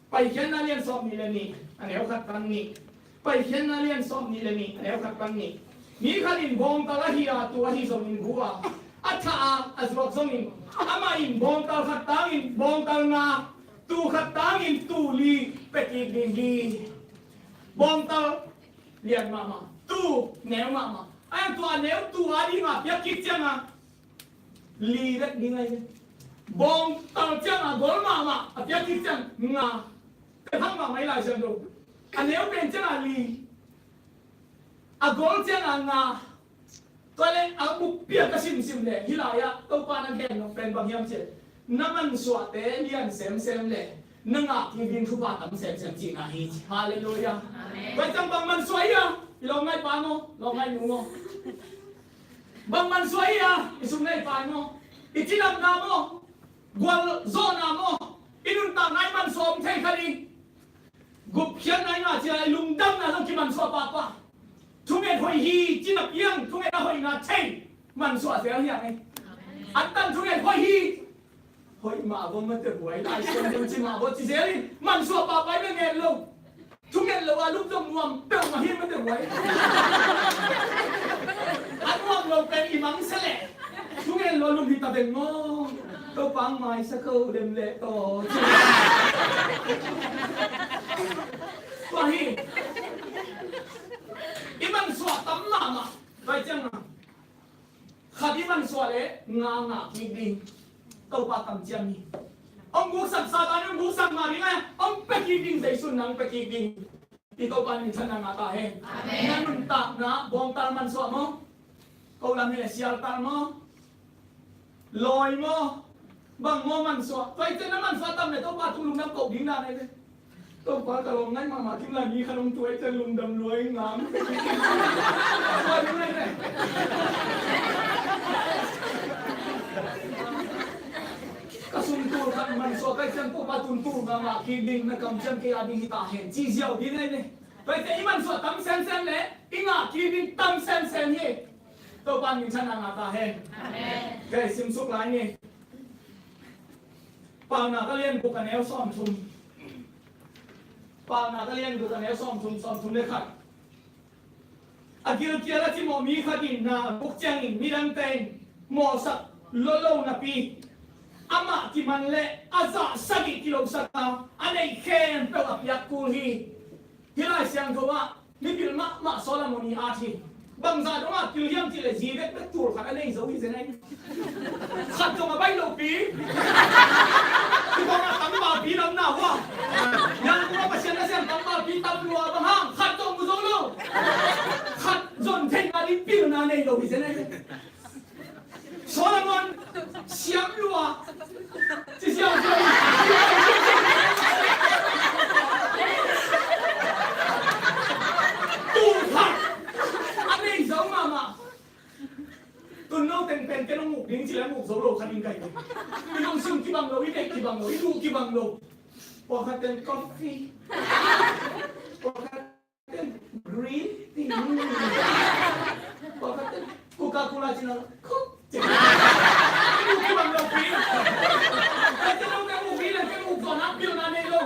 Paikhiatna lian sawm nih le nih, a neu khat pan nih. Paikhiatna lian sawm nih le nih, a neu khat pan nih. Mi khat in bawngtal ahi a, tuu ahi zongin gu a, a thah a, a zuak zongin, amah in bawngtal khat tangin bawngtal nga, tuu khat tangin tuu li pia kik ding hi. Bawngtal lian mahmah, tuu neu mahmah. A tua neu tuu a ding a piak kik ciangin li bek ding ahi. Bawngtal ciangin a gol mahmah, a piak kik ciang nga. Pia thak mahmah i Lai Siangtho. A neu pen ciangin li. A gol ciangin nga. Tua leh a bukpi a ka simsim leh hih lai-ah Topa na gen nop pen bang hiam cih leh, na mansuahte lian semsem le na ngah kik ding thupha tam semsem cihna hi. Halleluiah. Amen. Tua ciang bang mansuah hi a, i lawm ngai pa maw, lawm ngai nu maw? Bang mansuah hi a, i sum ngai pa maw, i cidamna maw, gualzawhna maw, i nuntakna i mansuah om thei kha ding. Gupkhiatna i ngah ciang i lungdamna zong kimansuah pahpah. Thunget hoih hi ci na piang, thunget a hoihna thei mansuah zel hi a ngei. Antan thunget hoih hi. Hoih mah vua mate buai, Lai Siangtho ci mah vua ci zel in mansuah pahpah i bia ngen lo. Thunget lo a lum zong nuam peuhmah hi mate buai. A nuam lo pen i mangsa leh. Thungen lo lum hi ta beng maw? Topa hong maisak o lem leh tawh. Tua hi. I mansuah tam mahmah. Tua hi ciang a, khat i mansuah leh nga ngah kik ding. Topa kamciam hi. Hong guksak Satan, hong guksak mah ding a, hong pia kik ding, Jesu in hong pia kik ding. I Topa minthanna ngah ta hen. Amen. Na nuntakna bawngtal mansuah maw? Ko lam hi leh sialtal maw? Lawi maw? Bang maw mansuah? Tua i ciang na mansuah tam leh Topa tung lungdam koh ding dan ahi ve. Topa ka lawm ngai mahmah kim lai mi khat hong tua i ciang lungdam lua ing ngam. Tua ding ahi ve. Ka sum tul khat mansuah ka hih ciang Topa tun tul nga ngah kik ding, na kamciam kei a ding hi ta hen ci ziau ding ahi ve. Tua hi ciang i mansuah tam semsem leh i ngah kik ding tam semsem hi. Topa minthanna ngah ta hen. Amen. Kei simsuk lai ni. Paunak a lian guk a neu sawmthum. Paunak a lian guk a neu sawmthum, sawmthum le khat. A gilkial a cimawh mi khat in na a buk ciangin midangte in mawhsak lua lo napi, amah kiman leh a zah sagih kilosak a, a neih khempeuh a piak kul hi. Hih Lai Siangtho ah mipil mahmah Solomon i at hi. Bangzah dongah pil hiam cih leh zi bekbek tul khat a nei zo hi zen ahi. Khat zong a baih lopi. Kibang a tangvalpi lam na hua. Yang kuma Pasian na siam tangvalpi tam lua bang hang khat zong mu zo lo. Khat zon theihna ding pilna nei lo hi zen ahi. Solomon siam lua. Ci siam lua. Tul khat a nei zo mahmah. Tun no teng pen ken hong uk ding ci leh hong uk zo lo kha ding kai. I lungsim kibang lo, i neih kibang lo, i duh kibang lo. Pawlkhat ten coffee. Pawlkhat ten green tea. Pawlkhat ten Coca-Cola ci lo. Coke ci lo. I duh kibang lo pi. Ken hong uk ding leh ken uk zo na pilna nei lo.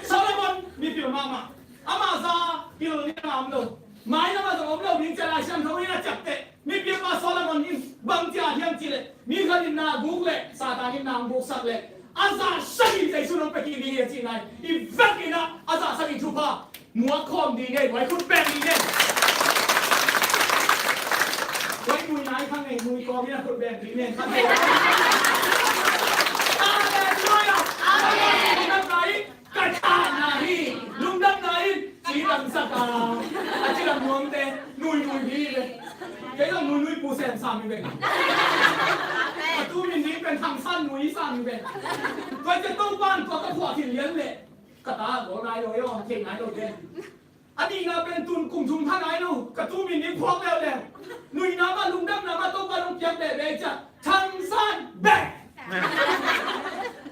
Solomon mipil mahmah. Amah zah pil ni a om lo. Mailam ah zong om lo ding ci a Lai Siangtho in a ciapteh. Mipiapa Solomon in bang ci a hiam cih leh, mi khat in na guk leh Satan in na guksak leh a zah sagih Jesu in hong pia kik ding hi a cihna hi. I vekin ah a zah sagih thupha muak khawm ding hi. Tua i khut beng ding hi. Tua i nui nai kha ngei, nui kawm in a khut beng ding hi. Halleluiah. Amen. Ka thahatna hi, lungdamna in cidamsak a, a cidam nuamte nuinui hi ve. Kei zong nuinui pu sem sam hi ve. Ka tu min ding pen Thang San Nui sam hi ve. Tua ciang Topa in tua ka phuah khin lian leh ka ta gawl nai lo hi aw, thei nai lo hi. A nihna pen tun kum thum pha nai lo, ka tu min ding phuak leuleu. Nuihna mah lungdamna mah Topa in hong piak veve ciah. Thang San bek.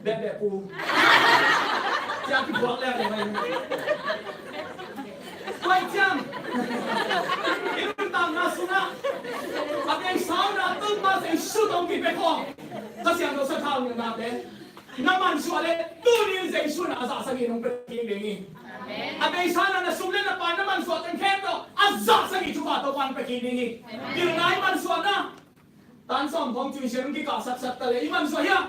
Bek bek pu. Ciah kiphuak leuleu mai. Tua ciang i nuntakna sungah a bei sauna Topa Jesu tawh kipia khawng Kha Siangtho sathau nilhnate na mansuah leh tuni in Jesu in a zah sagih in hong pia kik ding hi. A beisa na, na sum leh na pai na mansuah teng khempeuh a zah sagih thupha Topa in pia kik ding hi. Pilna i mansuahna tan sawm khawng tuition hong kikah saksak ta leh i mansuah hiam?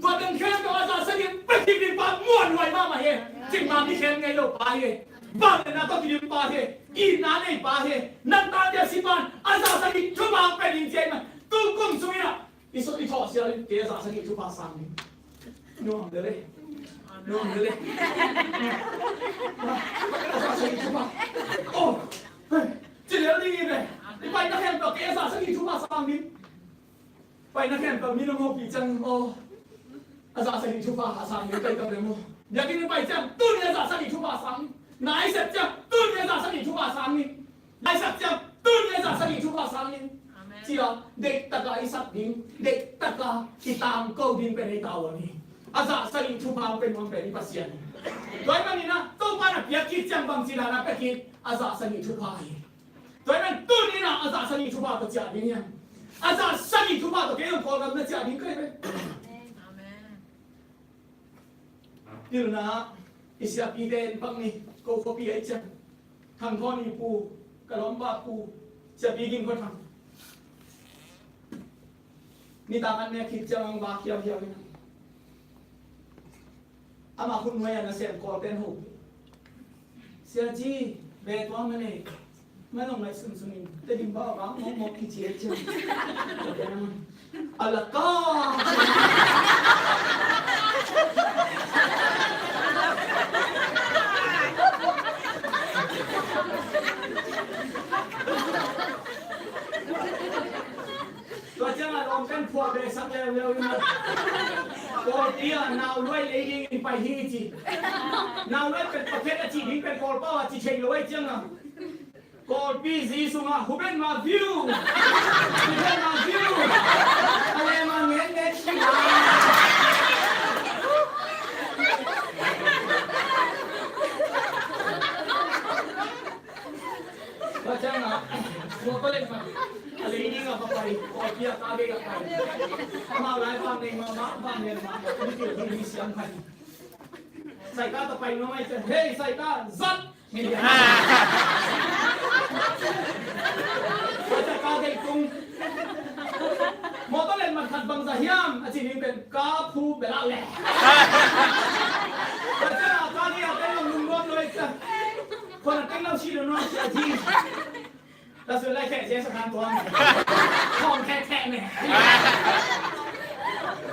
Tua teng khempeuh a zah sagih in pia kik ding pa muanhuai mahmah hi. Cingmang kikhen ngei lo pa hi. Vangliatna tawh kidim pa hi. Itna nei pa hi. Nang tante a si pa in a zah sagih thupha hong pia ding ci ahih man tu kum sung in ah i sut i thawh sial in kei a zah sagih thupha sang ding. Nuam lel e. Nuam lel e. A zah sagih thupha. Oh, ci lel ding hi ve. I paina khempeuh kei a zah sagih thupha sang ding. Paina khempeuh mi na mawhpih ciang, oh, A zah sagih thupha a sang ding ka hi tam le maw? Biakinn i pai ciang tuni a zah sagih thupha sang ni. Na i sep ciang tuni a zah sagih thupha sang ni. Na i sep ciang tuni a zah sagih thupha sang ni. Amen. Ci a, deih taka i sak ding, deih taka i tangko ding pen ei tau a ni. A zah sagih thupha pen nuam pen i Pasian. Tua ahih manin ah Topa na piak khit ciang bangci dan a pia khit, a zah sagih thupha hi. Tua ahih manin tuni in ah a zah sagih thupha tawh ciah ding hiam? A zah sagih thupha tawh kei zong Kawlgam na ciah ding ka hi ve. Amen. Pilna ah i siapite en pak ni, ko khuapi ahih ciang. Thang Thawn i pu, ka lawmpa pu, Siapi Ging Khua Thang. Nitak an nek khit ciang ang vak hiauhiau in. Amah khut nuai a nasem Kawl pen ho. Sia ci, ve tuam a nei. Mah nong ngaihsun sun in, Tedim bang a vang mawkmawk kici a ciang. A lak a. Tua ciangin lawm kan phuah behsak leuleu in. Kawlpi ah nauluai lei dingin pai hi ci. Nauluai pen pakhet a ci ding pen Kawlpau a ci thei lo ahih ciangin. Kawlpi zi sungah huben ma view. Huben ma view. A le ma ngen ngen ci ma. Tua ciangin, tua pa lek ma. A lei ding a va pai, Kawlpi a ka gei a pai. Amau lai vang nei ma, ma vang nei ma. Ni tiu ni siam pai. Saika ta pai no mai ciang, hei Saika, zat. Ni dia. Tua ciang ka gei tung. Motor len man khat bangzah hiam, a ci ding pen ka phu belah leh. Tua ciang a ka gei a teng lam lungnuam lo i ciang. Khuan a teng lam si lo nuam sia ci. Ka sui lai kheh sia sa khan tuang. Khawng kheh kheh ne.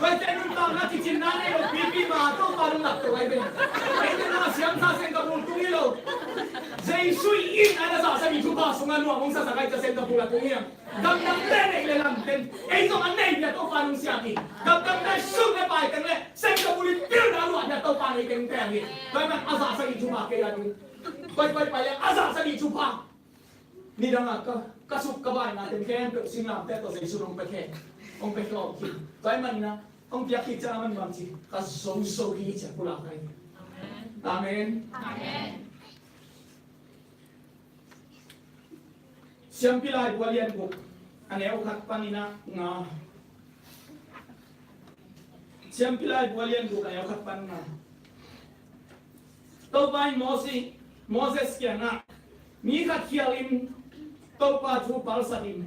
Koi te nun tawng na kicin na nei lo pipi ma Topa lung lak to ai ben. Ei te na siam sa seng ka bul tung i lo. Jesu in a na sa sa mi thupha sung a nuam ong sa sa kai ka seng ka bul a tung hiam. Gamdang te nei le lam ten. Ei zong a nei bia Topa lung siam hi. Gamdang te sung le pai teng le seng ka bul i pil na luat bia Topa nei teng teng hi. Koi man a sa sa mi thupha kei a ding. Koi koi pai le a sa sa mi thupha. Nidang a ka, ka suk ka baina teng khempeuh singlamteh tawh Jesu in hong pia khe, hong pia khe aw khin. Tua ahih manin ah, hong piak khit ciang a man bang ci, ka zozo hi ci a pulak ahi. Amen. Amen. Amen. Siampi Laibu a lian guk, a neu khat panin ah nga. Siampi Laibu a lian guk a neu khat pan nga. Topa in Mosi, Moses kiangah, mi khat khialin Topa thu palsakin,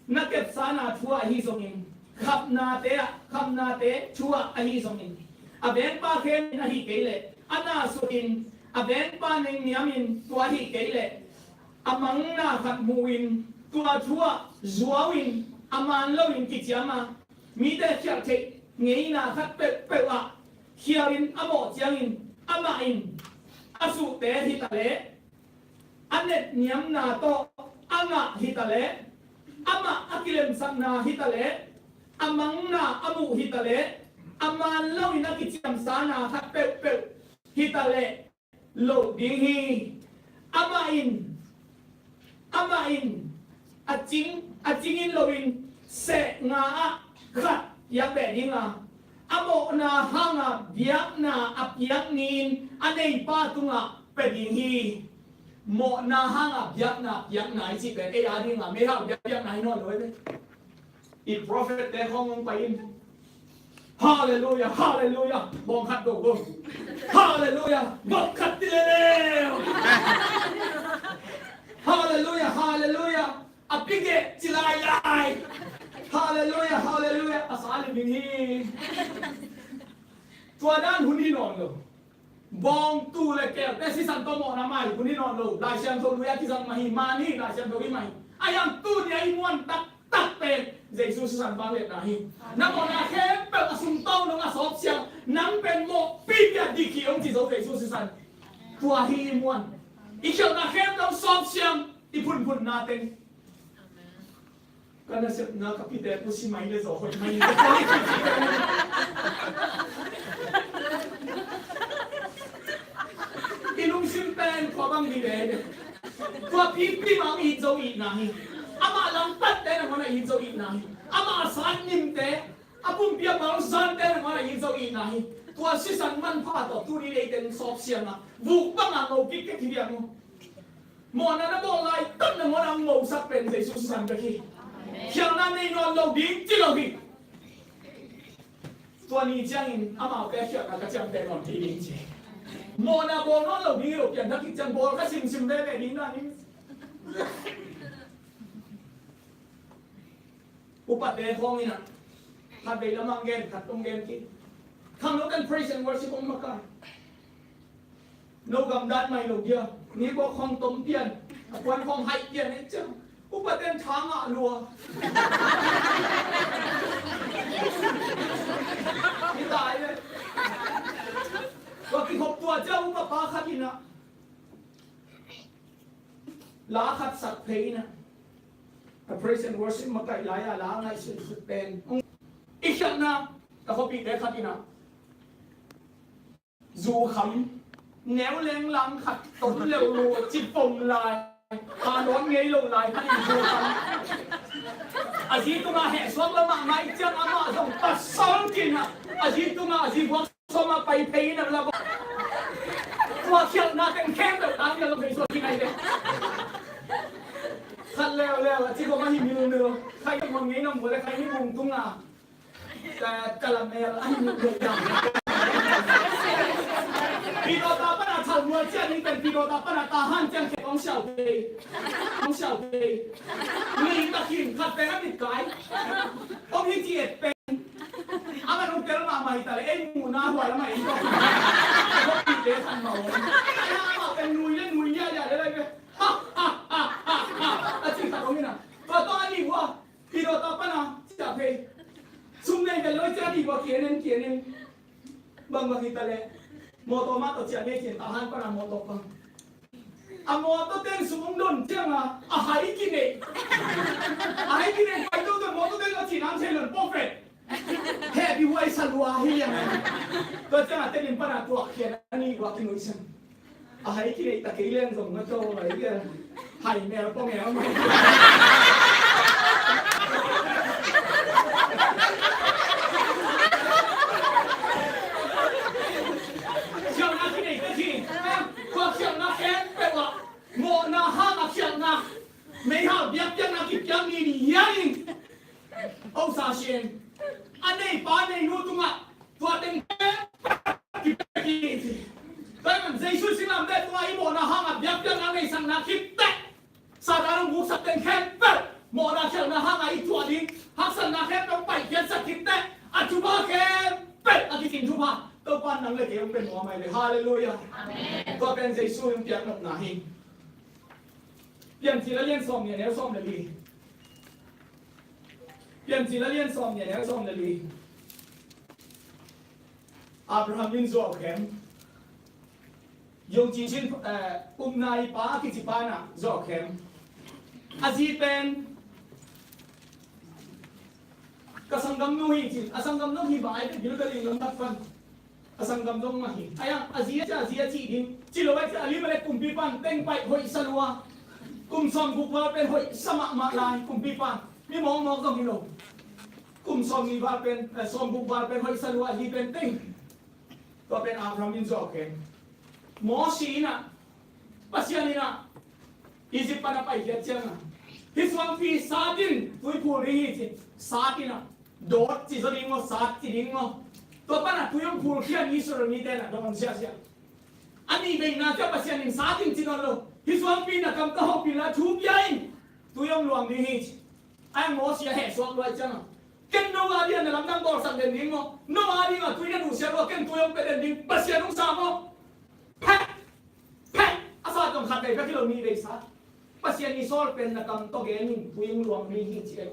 na kepsakna thu ah ahi zongin, khapnate ah, khapnate thu ah ahi zongin, a vengpa khemin ahi kei leh, a na sukin, a vengpa nengniamin tua ahi kei leh, a mangna khat muhin, tua thu ah zuau in, a man loin kiciam a, mite khialh theih ngeina khat peuhpeuh ah khialin a mawh ciangin amah in a suhte hi ta leh, a netniamna tawh a ngah hi ta leh, amah a kilemsakna hi ta leh, a mangna a muh hi ta leh, a man loin a kiciamsana khat peuhpeuh hi ta leh, loh ding hi. Amah in, amah in a cing, a cingin loin seh nga ah khat piak beh ding a, a mawhna hanga biakna a piak ni-in a neipa tungah pia ding hi. Mawhna hanga biakna, biakna i cih pen ei a dinga meihau biak, biakna hi nawn lo ei ve. I prophet te khawng hong pai in. Halleluia, halleluia. Bawng khat do go. Halleluia. Bawng khat ti leleu. Halleluia, halleluia. A pige ci lailai. Halleluia, halleluia. A sa li ming hi. Tua dan hun hi nawn lo. Bawngtu le kelte sisan tawh mawhna mai hun hi nawn lo. Lai Siangtho lui a kizang mah hi, man hi, Lai Siangtho hi mah hi. A hiang tuni a i muan taktak pen Jesu sisan vangliatna hi. Na mawhna khempeuh a sumtawng dong a sawpsiang, nang pen mawhpi piak ding hi hong ci zo Jesu sisan. Tua hi i muan. I khialhna khempeuh sawpsiang, i phunphunna teng. Ka nasepna ka pite pusi mai le zaw hoih mai. I lungsim pen tua bang hi ve. Tua pipi mah i zo itna hi. Amah langpatte nangawn a i zo itna hi. Amah a san nimte, a pumpi a bang sante nangawn a i zo itna hi. Tua sisan manpha tawh tuni leiteng sawp siang a vuk bang a ngo kik kik hi viang uh. Mawhna na bawl laitak nangawn a hong mosak pen Jesu sisan bek hi. Khialhna nei nawn lo ding ci lo hi. Tua ni ciangin amaute khialhna ka ciamteh nawn kei ding ci. Mawhna bawl nawn lo ding hi lo, pianthak khit ciang bawl ka simsim veve ding dan in. Upate khawng in ah, khat vei lamah gen, khat tung gen kik. Khangno ten praise and worship hong makai. No gamdan mai lo dia, ni bawk khawng tom pian, a puan khawng haih pian ei ciang. Upate in tha ngah lua. Hi tai le. Tua kikhop tua ciang upapa khat in ah, la khat sak phei in ah, a praise and worship makaih lai-a la ngaihsut suk pen. I khialhna, ka khuapihte khat in ah, zu kham neu lenglang khat tom leuh lu, ci pom lai, a nawn ngei lo lai khat in zu kham. A zi tungah heh suak lo mahmah i ciang amah zong pasal kin ah, a zi tungah a zi vuak sawm a pai phei in a la bawk. Tua khialhna teng khempeuh tang in a la phei suak hi nai teh. Khat leuleu a ci kong a hi milmil. Khai ka muan ngei nam vua le khai ni bung tung a. Ka, ka la mel a hi milmil tang. Pidawta pan a thal mual ciang in pen pidawta pan a tahan ciang khe kong siau phei. Kong siau phei. Ni takin khat pen a mit kai. Kong hi ci et pen. A man hong tel mahmah hi ta le, ei muhna hua lamah ei tawh. Khuapihte khan mah om. Amah pen nui le nui liahliah le lai ve. Ha, ha, ha, ha, ha. A ci khat om in a. Tua tawh a nih hua. Pidawta pan a ciah phei. Sum nei vel lo i ciah a nih hua ki en en, ki en en. Bang bang hi ta le. Mawtaw mah tawh ciah ngei ci-in tahan pan a mawtaw pan. A mawtaw teng sung hong don ciang a, a hai kineih. A hai kineih pai toto mawtaw teng a cih nang thei lo in pawh vet. Heh, bihuai sa lua hi liang. Tua ciang a tenin pan a tuak khian a nih hua kinuih siang. A hai kineih ta kei leng zong na tua lai liang. Hai mel pawh mel mai. Khialhna kineih ta hi. Tua khialhna khempeuh ah mawhna hang a khialhna, meihal biakpiakna kipiak ni ni hial in. Osa sin a neipa neinu tungah tua teng kipiak ni ci. Tua hi man Jesu singlamteh tungah i mawhna hang a biakpiakna neisakna khit teh Satan hong guksak teng khempeuh mawhna khialhna hang a i tuah ding, haksatna khempeuh paikhiatsak khit teh a thupha khempeuh a kicing thupha Topa nang le kei hong pia nuam mai ve. Halleluiah. Amen. Tua pen Jesu hong piak nopna hi. Piancil a lian sawm nih a neu sawm le li. Piancil a lian sawm nih a neu sawm le li. Abraham in zuau khem. Yong Ci Cin, eh, upna i pa kici pa in ah zuau khem. A zi pen ka sanggamnu hi ci, a sanggamnu hi bang ai pen Gilgal in lam tak pan. A sanggam zong mah hi. Ai ang, a zi a ci, a zi a ci ding. Ci lo a ci, Elimelek kumpipa in teng paih hoih sa lua. Kum sawm guk val pen hoih sa mahmah lai kumpipa in. Mi mawkmawk zong hi lo. Kum sawm nih val pen, eh, sawm guk val pen hoih sa lua hi pen teng. Tua pen Abraham in zuau khem. Mosi in ah Pasian in ah Egypt pan a paikhiat ciangin, hih suangpi sat in tui phul ding hi ci, sat in ah, dawt ci zaw ding maw, sat ci ding maw. Tua pan a tui hong phulkhia in Israel mite in ah dawn siasia. A nih veina ciang Pasian in sat in ci nawn lo. Hih suangpi na kam ka hopih la thu pia in tui hong luang ding hi ci. Ai Mosi a heh suak luai ciangin, ken no a ding a na lamdang bawlsak den ding maw, no a ding a tui na nusia lua ken tui hong pia den ding Pasian hong sa maw. Phek! Phek! A sa tawh khat vei bek hi lo, nih vei sa. Pasian i sawl pen na kam tawh gen in tui hong luang ding hi ci ei.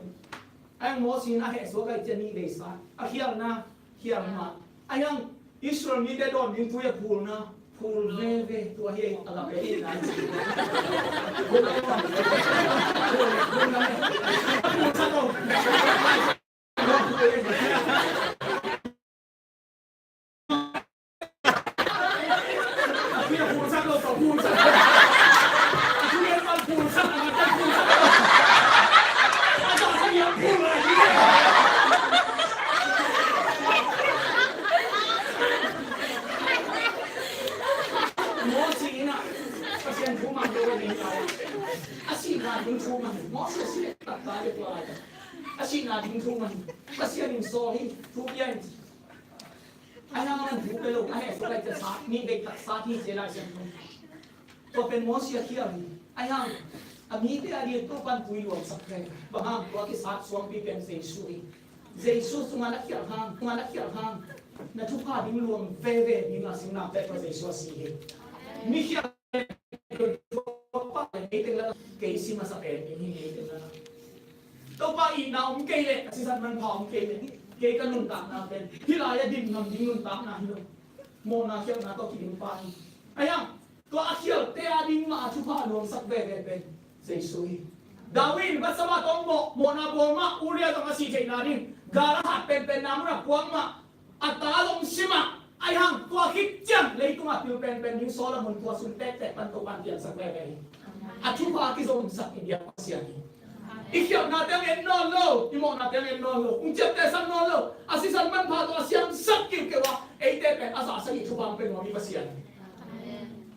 Ai Mosi in a heh suak ai ci a nih vei sa. A khialhna khial mah. Ai ang Israel mite dawn ding tui a phulna, phul veve tua hi a la pe hi na. Phul a phul na. Phul sa tawh Jesuh si leh taktak le tua lai a sihna ding thu man. Pasian in sawl hi, thu pia in ci. A hiang man thu pia lo, a heh suak lai ciang sat ni, deih tak sat hi ci lai siang. Tua pen Mosi a khial hi. A hiang a mite a ding Topa'n tui luangsak ve. Bang hang, tua kisat suangpi pen Jesuh hi. Jesuh sungah na khial hang, sungah na khial hang, na thupha ding luang veve ding a singlamteh tua Jesuh a si hi. Mi khial Topa, ei teng la, kei si masa pen ding hi, ei teng la. Topa itna om kei leh, a sisan manpha om kei leh, kei ka nuntakna pen hih lai-ah dim ngam ding nuntakna hi lo. Mawhna khialhna tawh kiding pa hi. A hiang, tua a khialte a ding mah a thupha luangsak veve pen Jesuh hi. David in Bathsheba tawh mawh, mawhna bawl mah, Uriah zong a sih theihna ding, gal a hat penpenna munah puak mah, a ta zong si mah, a hiang, tua khit ciang leitungah pil penpen ding Solomon tua sung tektek pan Topa'n piangsak veve hi. A thupha kizomsak i biak Pasian hi. I khialhnate hong en nawn lo, i mawhnate hong en nawn lo, hong ciaptehsak nawn lo, a sisan manpha tawh a siamsak kiukiu a, eite pen a zahsak i thupha hong pia nuam i Pasian hi.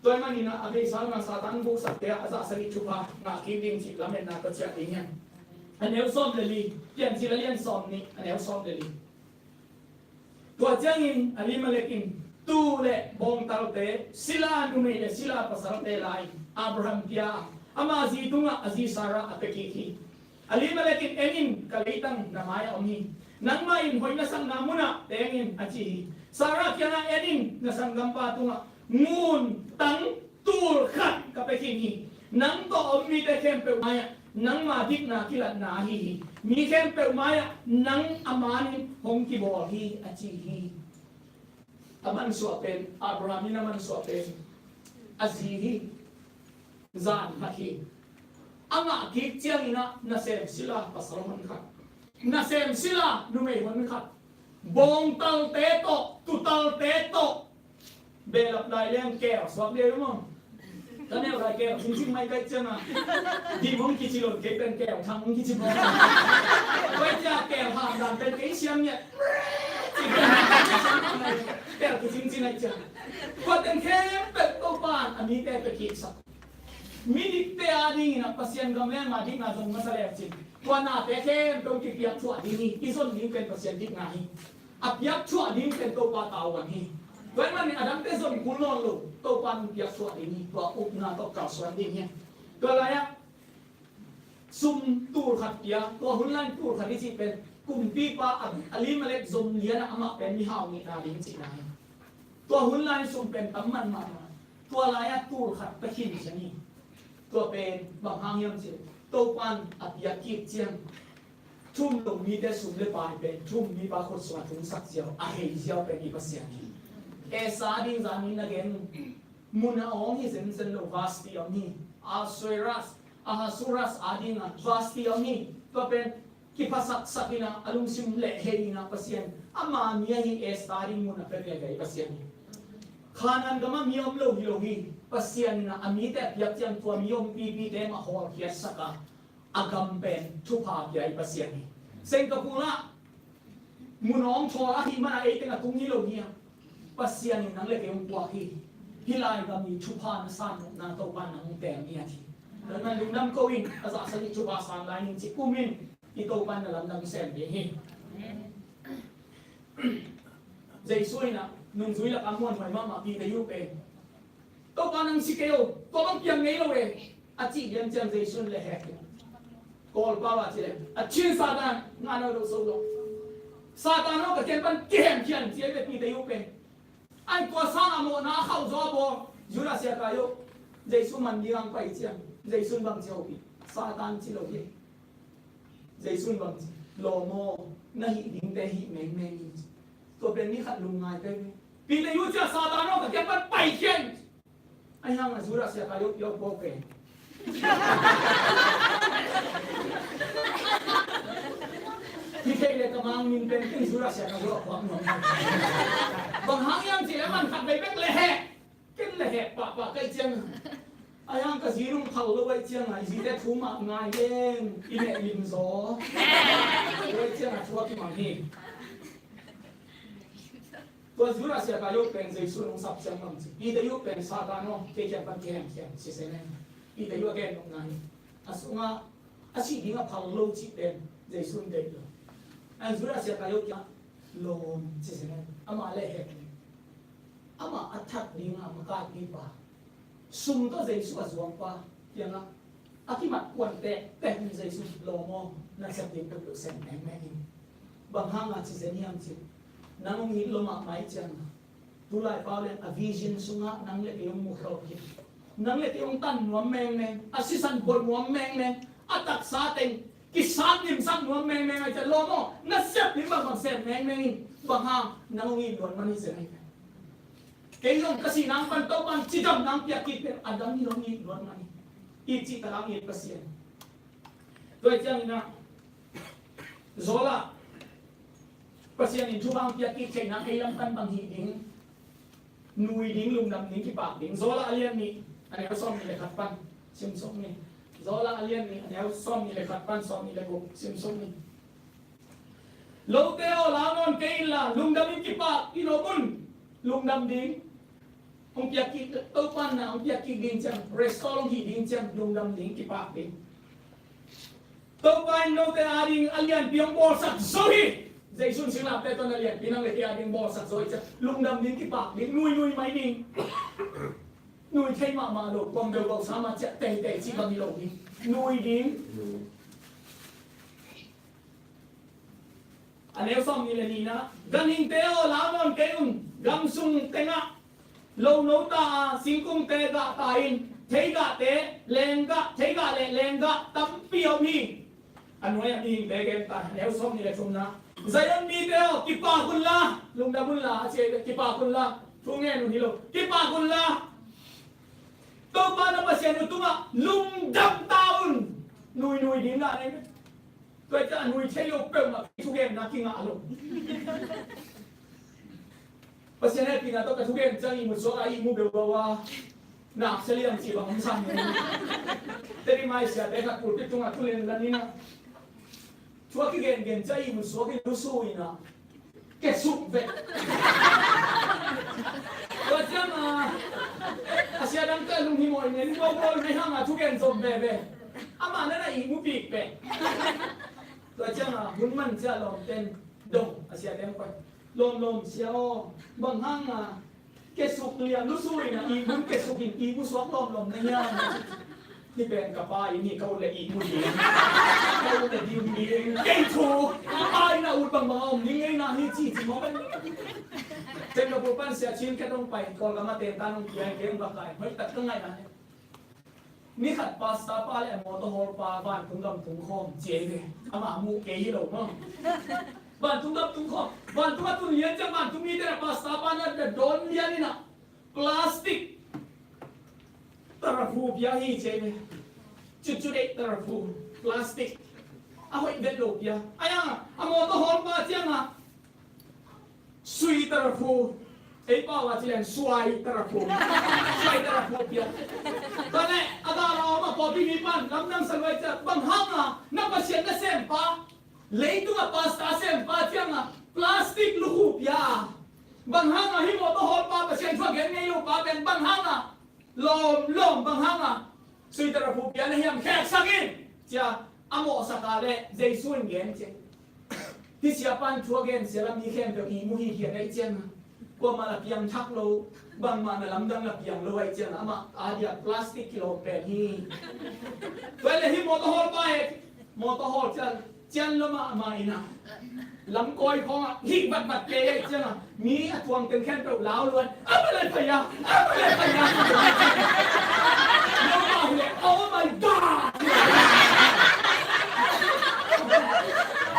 Tua ahih manin a, a beisa hangah Satan buksakte a zahsak i thupha ngah kik ding cih lametna ka ciah ding hi. A neu sawm le li, Piancil a lian sawm nih, a neu sawm le li. Tua ciangin Elimelek in tuu le bawngtalte, sila numei le sila pasalte la-in Abraham pia a, ama zi tungah a zi Sarah a pia kik hi. Elimelek in, "En in, ka leitang na mai-ah om hi. Nangmah in hoih na sakna munah teng in," a ci hi. Sarah kiangah, "En in, na sanggampa tungah ngun tang tul khat ka pia khin hi. Nang tawh a om mite khempeuh mai-ah nangma dikna kilatna ahi hi. Mi khempeuh mai-ah nang a manin hong kibawl hi," a ci hi. A mansuah pen, Abraham in a mansuah pen a zi hi. Zan khat hi. A ngah kik ciangin ah nasem sila pasal hon khat, nasem sila numei hon khat, bawngtalte tawh, tutalte tawh, behlap lai leng keu suak liau maw? Ka neu lai keu cingcing mai kaih ciangin ah, dim hong kici lo, kei pen keu thang hong kici maw? Kaih ciang keu ham dan pen kei siam ngiat. Keu kicingcing ai ciang, tua teng khempeuh Topa'n a mite pia kiksak. Midikte a dingin ah Pasian gam le ama dikna zong masa lecin, tua nate khempeuh kipiak thuah ding hi. I zon ding pen Pasian dikna hi. A piak thuah ding pen Topa tavuan hi. Tua ahih manin a dangte zon kul nawn lo, Topa'n piak thuah ding hi. Tua upna tawh kalsuan ding hi. Tua lai-ah sum tul khat pia, tua hun lai-in tul khat i cih pen kumpipa Elimelek zom lian ah amah pen mihau nihna ding cihna hi. Tua hun lai-in sum pen tam man mahmah. Tua lai-ah tul khat pia khin ciang hi. Tua pen bang hang hiam cih leh, Topa'n a piak kik ciang thum lo mite sum le pai pen thum mipa khut sungah thumsak ziau, a hei ziau pen i Pasian hi. Esther ding zanin na gen, mun a awng hi zenzen lo, Vashti om hi. Ahasuerus, Ahasuerus a dingah Vashti om hi. Tua pen kiphasaksak in ah, a lungsim lehhei in ah Pasian, ama mi ahi Esther ding mun a pia veve i Pasian hi. Kanaan gamah mi om lo hi lo hi. Pasian in ah a mite a piak ciang tua mi ompipite mah hawlkhiatsak a, a gam pen thupha pia i Pasian hi. Singapore ah mun a awng thawl ahih manin ei teng a tung hi lo hi a, Pasian in nang le kei hong puak hi. Hih lai gam i thupha na san nopna Topa'n nang hong teel hi a ci. Tua ahih manin lungdam ko in, a zahsak i thupha san lai ning ci, um in, i Topa'n na lamdang sem ding hi. Jesuh in ah nungzui lakah muanhuai mahmah Peter pen, "Topa, nang si kei o, tua bang piang ngei lo e," a cih lian ciang Jesuh in lehhek in, Kawlpau ah ci leh, "A cin Satan, nga no lo so lo. Satan aw, ka kiang pan kihemkhia in," ci a, Peter pen. Ai, tua sangin a mawhna a khauh zaw a bawl Judas Iskariot, Jesuh man ding a pai ciang Jesuh in bang ci, hopih, "Satan, ci lo hi." Jesuh in bang ci, "Lawm aw, na hih dingte hih mengmeng in." Tua pen ni khat lungngai peuhmah. Peter, "Judas, Satan aw, ka kiang pan paikhia in." Ahi hangin Judas Iskariot piau pawh pen, "Hi thei leh ka mang min pen ken Judas Iskariot a puak nuam." Bang hang hiam cih leh a man khat vei bek lehhek. Ken lehhek pahpah ka hih ciangin, ahi hang ka zi lungphal lo ahih ciangin, i zite thu mah ngai leng i neh lim zaw. Tua ahih ciangin thu a kimang hi. Tua Judas Iskariot pen Jesuh in hong sap ciang bang ci, Peter, "Satan aw, kei kiang pan kihemkhia in," ci se nen. Peter a gen nopna hi. A sungah a sih ding a phal lo cih pen Jesu in deih lo. An Judas Iskariot kiangah lawm ci zen, amah le hek leng, amah a that ding a makaihpi pa, sum tawh Jesu a zuang pa kiangah a kimat kuan tektek in Jesu, lawm aw, na sep ding peuhpeuh sem mengmeng in. Bang hanga ci zen hiam cih leh, nang hong it lua mahmah ahih ciangin, tulai pau leng a vision sungah nang le kei hong mukhawm hi. Nang le kei hong tan nuam mengmeng, a sisan bawl nuam mengmeng, a taksa teng kisat limsak nuam mengmeng ahih ciang, lawm aw, na sep ding bangbang sem mengmeng in. Bang hang? Nang hong it luat man hi zen ahi ve. Kei zong ka sih nang pan Topa'n cidam nang piak kik pen a dang hi lo, hong it luat man hi. It cih tak a hong it Pasian. Tua ahih ciangin ah, Joel ah Pasian in thupha hong piak kik theihna ei lam pan bang hih ding, nui ding, lungdam ding, kipak ding. Joel ah a lian nih, a neu sawmnih le khat pan sim suk ni. Joel ah a lian nih, a neu sawmnih le khat pan sawmnih le guk sim suk ni. Lote aw, lau nawn kei inla, lungdam in kipak in om un. Lungdam ding hong piak kik, Topa'n na hong piak kik ding ciang, restore hong hih ding ciang, lungdam ding, kipak ding. Topa in note ading a lianpi hong bawlsak zo hi. Jesu in singlamteh tawh na lianpi nang le kei ading bawlsak zo hi ciang, lungdam ding, kipak ding, nuinui mai ding. Nui thei mahmah lo, kuang beuh bawlsa mah ciah teitei cih bang hi lo ding. Nui ding. A neu sawmnih le nihna, ganhingte aw, lau nawn kei un. Gam sung tengah lo no ta a, singkungte gah ta in, theigahte, lenggah, theigah le lenggah tampi om hi. A nuai-ah mihingte gen ta, a neu sawmnih le thumna, Zion mite aw, kipak unla, lungdam unla, a ci hi ve, kipak unla, thu ngen un hi lo, kipak unla. Topa na Pasian uh tungah lungdam ta un. Nuinui ding na nei ve. Tua hi ciang a nui thei lo peuhmah thugenna kingah lo. Pasian hehpihna tawh ka thugen ciang ihmu suak a, ihmu beuh beuh a, nak sia liang cih bang om sam. Teni mai siate khat pulpit tungah thu len lan in ah, thu a kigengen ciang ihmu suak in lusu in ah, kesuk ve. Tua ciang a, a sia dang ka lunghimawh in en bawlbawl mei hang a thugen zom veve. Amah na na ihmu bik pek. Tua ciang a hun man ciang lawmte'n dong a sia teng pai. Lawm lawm sia aw, bang hang a kesuk lian lusu in a, ihmun kesuk in ihmu suak lawm lawm na hiam? Hih pen ka pa in hi, ka ut le ihmu ding, ka ut le diu ding, kei thu, ka pa in a ut bangbang a om ding ei na hi ci ci mawk pen. Singapore pan Sia Chin Kiat hong pai, Kawlgam a tentan hong pia hi, kei hong va kai, hoih tak ka ngaih na hi. Ni khat pastor pa le a mawtaw hawlpa vantung gam tung khawm ci ei ve. Amah muh kei hi lo maw. Vantung gam tung khawm. Vantung a tun lian ciang vantung mite na pastor pa na dawn lian in ah, plastic taraphu pia hi ci ei ve. Cutcut ei taraphu, plastic. A hoih vet lo pia. Ai a, a mawtaw hawlpa ciang ah, sui taraphu, ei pau a ci leng suai taraphu. Suai taraphu pia. Tua leh a gah a om a pawlpi mi pan lamdang sa lua hi ciang, bang hang a na Pasian na sempa, leitung a pastor sempa ciang a plastic lukhu pia a, bang hang a hih mawtaw hawlpa, Pasian thu a gen ngei lo pa pen bang hang a lawm lawm, bang hang a sui taraphu pia na hiam, kheksak in ci a, a mawhsak a leh Jesu in gen ci. Hih siapa'n thu a gen sia la mi khempeuh ihmu hi hian ahih ciang a, kuamah la piang thak lo, bangmah na lamdang la piang lo ahih ciang a, amah a diak plastic kilawm pen hi. Tua leh hih mawtaw hawlpa he, mawtaw hawl ciang cian lo mahmah in a, lamkawi khawng ah hih vatvat kei ahih ciang a, mi a tuang teng khempeuh lau luat, a ma le phaya, a ma le phaya. Lo mah hi leh, oh my God!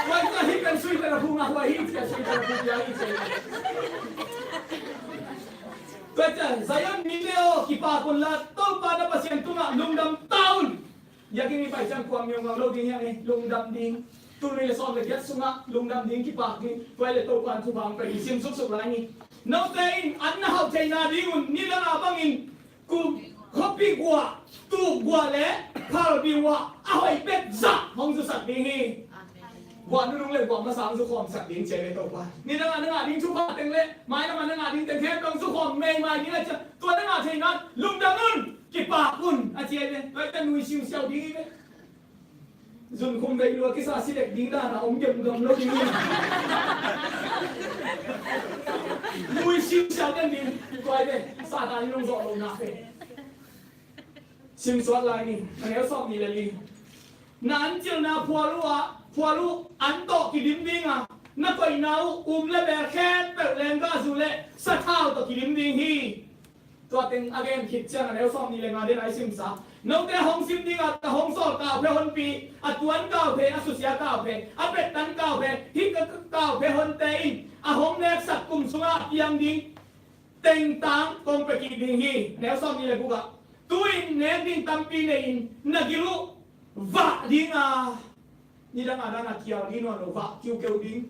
Huai ka hih pen sui taraphu ngah huai hi ci a, sui taraphu pia hi ci a. Tua ciang Zion mite aw, kipak unla, Topa na Pasian tungah lungdam ta un. Biakinn i pai ciang kuam ngiaungau lo ding hi hang e, lungdam ding. Tul nih le sawm le giat sungah lungdam ding, kipak ding. Tua hi leh Topa'n thupha hong pia ding, sim suksuk lai ni. Note in an na hauh theihna ding un nidang a bangin khuapi guah, tuk guah le phalbi uah a hoih bek zah hong zusak ding hi. Guah nunung le guah masa hong zukhawmsak ding ci ei ve Topa. Nidang a na ngah ding thupha teng le mailam a na ngah ding teng khempeuh hong zukhawm meimai ding a ci a, tua na ngah theihna lungdam un, kipak un a ci ei ve. Tua hi teh nui siusiau ding hi ve. Zunkhum vei lua kisa si lek ding dan a om gemgam lo ding hi. Nui siusiau den ding. Tua hi ve, Satan in hong zawh lohna ve. Simsuak lai ni, a neu sawm ni le li. Na ancilna phual uh a, phual uh an tawh kidim ding a, na koihna uh um le bel khempeuh lenggahzu le sathau tawh kidim ding hi. Tua teng a gen khit ciang a neu sawm ni le nga den a i simsa. Note hong sim ding a ka hong sawl kauphei honpi, a tuan kauphei, a susia kauphei, a pettan kauphei, hih ka kauphei honte in a hong neksak kum sungah a piang ding tengtang kong pia kik ding hi. Neu sawm ni le guk ah, tu-in nek ding tampi nei-in na gil uh vah ding a, nidang a dan a kial ding nawn lo, vah kiukeu ding.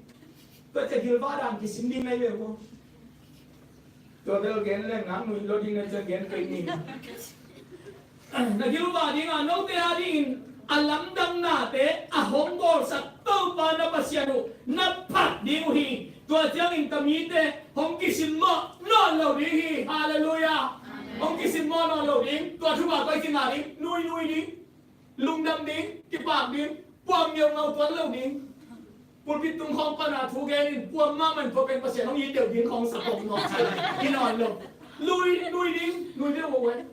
Tua ciang gil vah dan kisim ding na hi ve maw. Tua bel gen leng nang nuih lo ding na ciang gen kei ning. Na gil uh vah ding a, note a dingin a lamdang nate a hong bawlsak Topa na Pasian uh na phat ding uh hi. Tua ciangin ka mite hong kisimmawh nawn lo ding hi. Halleluiah. Hong kisimmawh nawn lo ding. Tua thupha koi ci ngah ding? Nuinui ding, lungdam ding, kipak ding, puam ngeungau tuan lo ding. Pulpit tung khawng pan a thu gen in puam mahmah in tua pen Pasian hong it deuh ding khawng sa kawk nawn ci. I nawn lo. Lui, nui ding, nui deuh uh eh.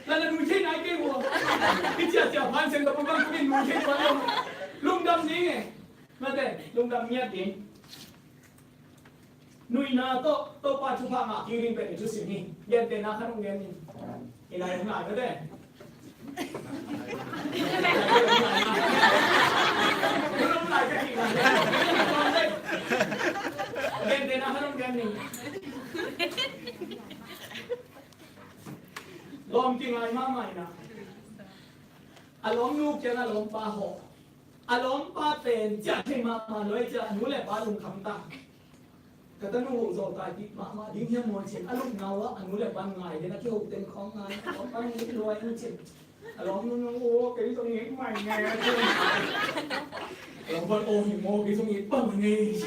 Lala nui thei nai kei uh. I ciacia phan Singapore bang tung in nui thei tuan lo. Lungdam ding eh. Mate, lungdam ngiat ding. Nuihna tawh Topa thupha ngah kik ding pen i thusim hi. Gentehna khat hong gen ning. I lai hong lai mate. Gentehna khat hong gen ning. Lawm kingai mahmah in a, a lawmnu kiang a lawmpa hawh. A lawmpa pen ciah thei mahmah lo, ciah a nu le pa lungkham ta. Ka tanu hoh zaw taipih mahmah ding hiam maw ci-in a lupna uh ah a nu le pa in ngai den a, kiho teng khawng ngai, a lawmpa in ngik lua in ci-in. A lawmnu in, "Aw, kei zong ngik mai nge," a ci. A lawmpa in, "Aw, hi maw, kei zong ngik bang nge," ci.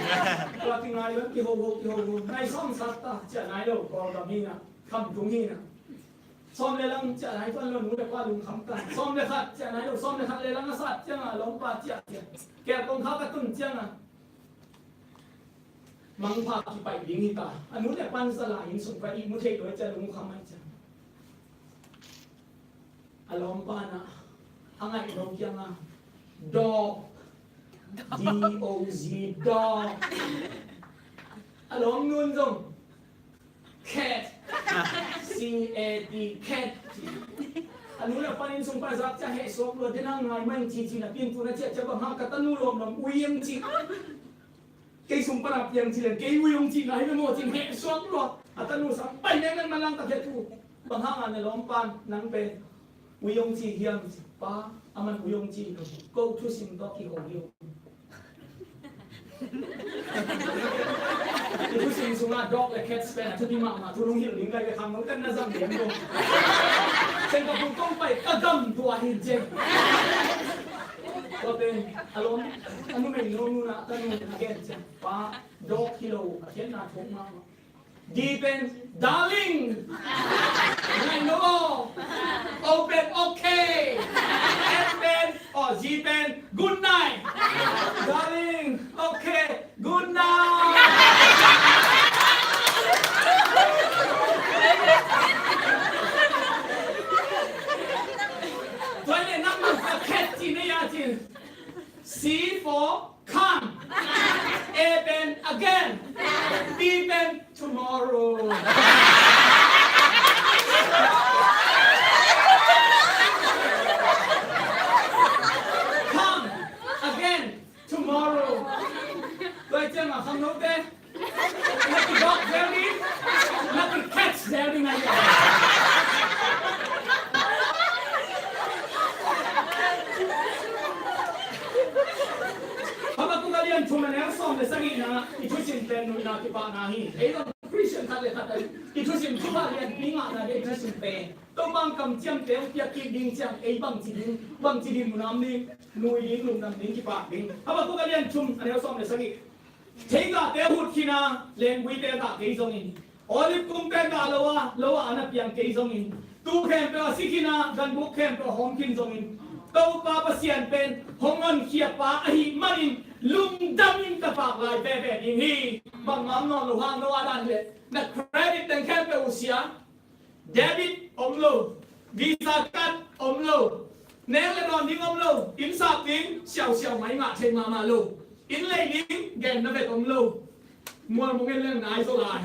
Tua kingai lo, kihoho, kihoho. Nai sawm sat ta, ciah nai lo, Kawlgam hi na, Khamtung hi na. Sawm le lang ciah nai tuan lo, nu le pa lungkham ta. Sawm le khat ciah nai lo, sawm le khat le lang a sat ciang a lawmpa ciah ciah. Kial kong kha ka tun ciang a mangpha kipaih ding hi ta. A nu le pa in za lai inn sung pan ihmu thei lo ciah lungkham mai ciang. A lawmpa in a, a ngaih lo kiang a, dog. D O G, dog. A lawmnu in zong, cat. C A T, cat. A nu le pa in sung pan zak ciang heh suak lua, den hang ngai mah in ci ci napi in tu na ciah ciah bang hang ka tanu lawmlawm ui eng ci. Kei sung pan a piang ci leng kei ui ong ci ngai mah maw ci-in heh suak lua. A tanu sang pai mengmeng man lang tak hi a tu. Bang hang a na lawmpa in nang pen ui ong ci hiam ci. Pa, aman ui ong ci lo. Ko thusim tawh kiho hi ung. I thusim sungah dog le cat pen a thupi mahmah, thu lunghilh ding kai ve khang nong kan na zang dem dong. Singapore kong pai ka gam tua hi ceng. Tua pen a lawm a numei nu nu na ka nu na gen ceng. Pa, dog hi lo, a khenna thuk mahmah. D pen, darling. Ngai lo. O pen, okay. F pen, oh, G pen, good night. Darling, okay, good night. Tua le nang man ka khet ci ne ya cin. C for Come. A pen again. B pen tomorrow. Come again tomorrow. Tua ciang a khangnote. Na kidawk zel ding, na kicatch zel ding ahi. Habakkuk a lian thum a neu sawm le sagihna, i thusim pen nuihna kipahna hi. Ei bang Christian khat le khat ahi, i thusim thupha lianpi ngahna ding i thusim pen Topa in kamciamte hong piak kik ding ciang ei bangci ding, bangci ding munam ding, nui ding, lungdam ding, kipak ding. Habakkuk a lian thum a neu sawm le sagih. Theigahte a hut khin a, lengguite a gah kei zongin, olive kungte a gah lo a, lo ah a na piang kei zongin, tuu khempeuh a si khin a, ganbuk khempeuh a hawm khin zongin, Topa Pasian pen hong honkhia pa ahih manin lungdamin ka pak lai veve ding hi. Bangmah om nawn lo hang, no a dan le na credit teng khempeuh uh sia. Debit om lo, Visa card om lo, nek le dawn ding om lo, inn sap ding siausiau mai, ngah thei mahmah lo, inn lei ding gen na vet om lo. Mual mong en leng nai zaw lai.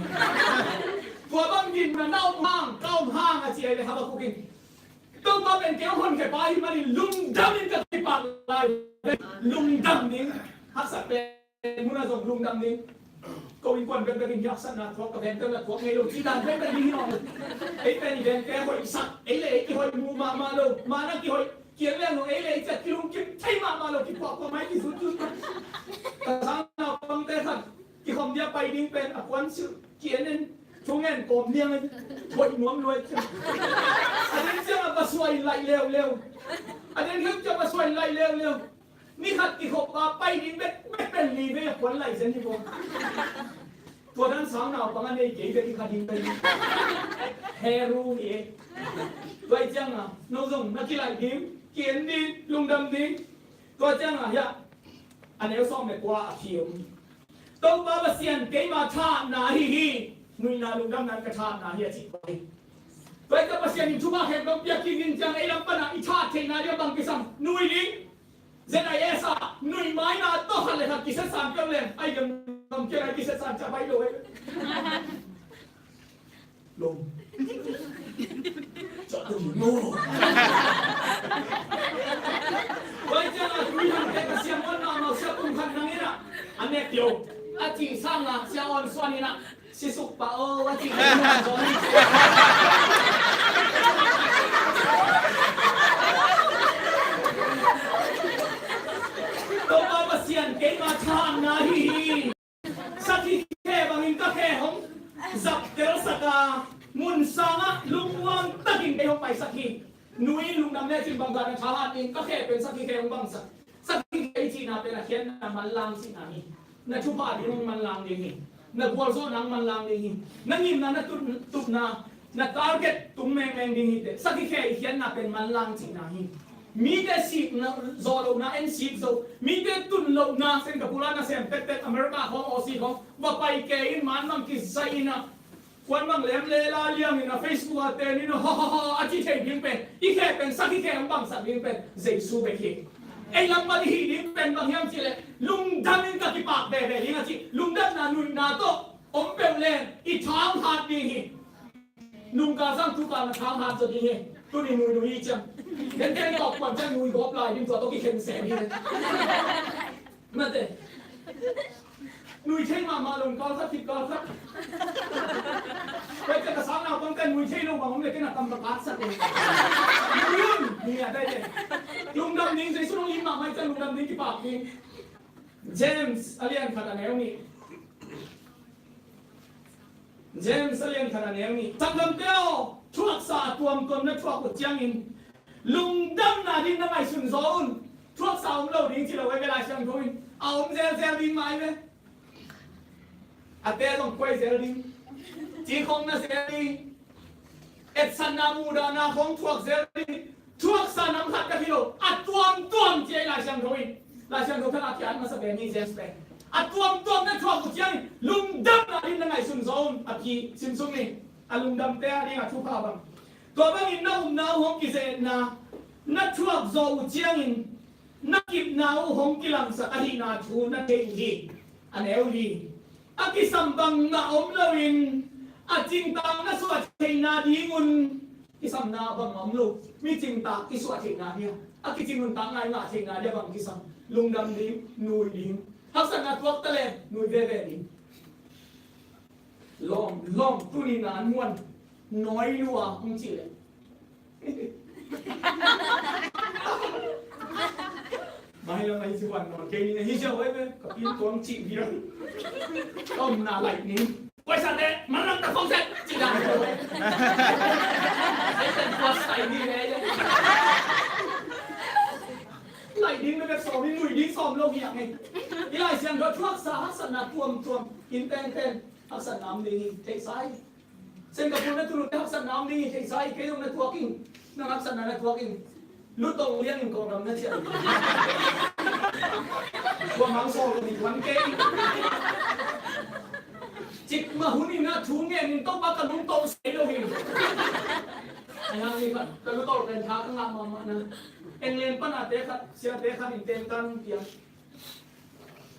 Tua bang din na na om hang, ka om hang a ci ai le Habakkuk in, Topa pen kei hong honkhia pa ahih manin lungdamin ka kipak lai. Lungdam ding. Haksa pen mun ah zong lungdam ding. Ko innkuan bekbek in haksatna thuak, ka veng pen la thuak ngei lo cih dan bekbek ding hi nawn lo. Ei pen i vengte hoihsak, ei le ei kihoih mu mahmah lo. Mana kihoih kian leng lo, ei le ei ciat kilungkim thei mahmah lo, kiphuahphuah mai, kizutzut mai. Ka sangnaupangte khat kikhom dia pai ding pen a puan silh kian in, thungen kawm liang in, hoih nuam lua in. A den ciang a va suai laih leuleu. A den ciang a va suai laih leuleu. Ni khat kikhop a pai ding bek, bek pen li vei a puan lai zen hi bawm. Tua dan sangnaupang a nei kei bek i kha ding pen heru hi e. Tua i ciang a no zong na kilaih ding, ki-en ding, lungdam ding. Tua ciang a hiah a neu sawm le kua a khi om. Topa Pasian keima thahatna ahi hi. Nuihna lungdamna in ka thahatna hi a cih pai. Tua i ka Pasian in thupha khempeuh piak kik in ciang ei lam pan a i thahat theihna dia bang kisam? Nui ding. Z I S a nuih maina tawh khat le khat kisetsan peuh leng, ai gam gam kian ai kisetsan ciah pai lo ei. Lo. Ciah lo lo. Tua i ciang a tui hangte ka siam on mahmah, siam kum khat nang in a, a nek lo a cih sang a sia on suan in a, sisuk pa o a cih lo. Topa Pasian keima thahatna ahi hi. Sakhi khe bangin ka khe hong zaptelsak a, mun sangah lungmuang takin kei hong paisak hi. Nui in lungdam lecin bangzah na thahat ding? Ka khe pen sakhi khe hong bangsak. Sakhi khe i cihna pen a khiatna manlang cihna hi. Na thupha ding hong manlang ding hi. Na gualzawhna hong manlang ding hi. Na ngimna, na tut-, tutna, na target tung mengmeng ding hi teh. Sakhi khe i khiatna pen manlang cihna hi. Mite sik zawh lohna en sik zo, mite tun lohna, Singapore a nasem tektek, America khawng, Aussie khawng va pai kei in, man bang kizai in a, kuan bang lem le la liang in a, Facebook a ten in a, ha ha ha a ci thei ding pen, i khe pen sakhi khe hong bangsak ding pen Jesu bek hi. Ei lam pan i hih ding pen bang hiam cih leh, lungdam in ka kipak veve ding a cih, lungdamna nuihna tawh om peuh leng i thanghat ding hi. Nungkal sang thukal na thanghat zaw ding hi. Tuni nui nui hi ciang. Ken ken tawh kuan ciang nui gawp lai ding, tua tawh kikhen sem hi. Mate. Nui thei mahmah lo, kal khat khit kal khat. Pai ciang ka sangnaupangte nui thei lo bang om le ken a tam ka katsak hi. Nui un, nui a dai le. Lungdam ding, Jesu nong it mahmah ciang lungdam ding, kipak ding. James a lian khat a neu nih. James a lian khat a neu nih. Sanggamte aw, thuaksa a tuamtuam na thuak uh ciangin lungdamna ding na ngaihsun zaw un. Thuaksa om lo ding ci lo ei ve, Lai Siangtho in. A om zelzel ding mah ei ve. A te zong khuai zel ding. Ci khong na zel ding. Etsakna, muhdahna khong thuak zel ding. Thuaksa nam khat ka hi lo, a tuamtuam ci ei Lai Siangtho in. Lai Siangtho thang a kiat masa pen hi James pen. A tuamtuam na thuak uh ciangin lungdamna ding na ngaihsun zaw un, a ci. Sim sung ni, a lungdamte a ding a thupha bang. Tua bangin na upna uh hong kizetna na thuak zawh uh ciangin na kipna uh hong kilangsak ahihna thu na thei uh hi. A neu li. A kisam bangmah om loin a cingtak na suah theihna dingun, kisamna bangmah om lo, mi cingtak i suah theihna hi a, a kicing nuntak ngai ngah theihna dia bang kisam? Lungdam ding, nui ding. Haksatna tuak ta le nui veve ding. Lawm lawm, tuni na an muan nawi lua hong cih leh. Mai la mai si wan non kei ni hi siau ai be, ka pin tuang cih vial. Ka omna laih ni. Koi sa te, man lang ta phong set, cih dan. Ai ten kua sai ni le. Laih ding na bek sawm in, nui ding sawm lo hi a ngei. I Lai Siangtho thuaksa haksatna tuamtuam in tengteng haksatna om ding hi, theihsa hi. Singapore na tun uh teh haksatna om ding hi, theihsa hi. Kei zong na tuak ing, nang haksatna na tuak ing. Lutol liangin Kawlgam na ciah. Tua mang sawl lo ni tuan kei. Cikmah hun in a thu ngen in Topa ka lungtolh sei lo hi. Ai hang ni khat, ka lutol pen tha ka ngah mahmah na. England pan a te khat, siate khat in teng kan piang.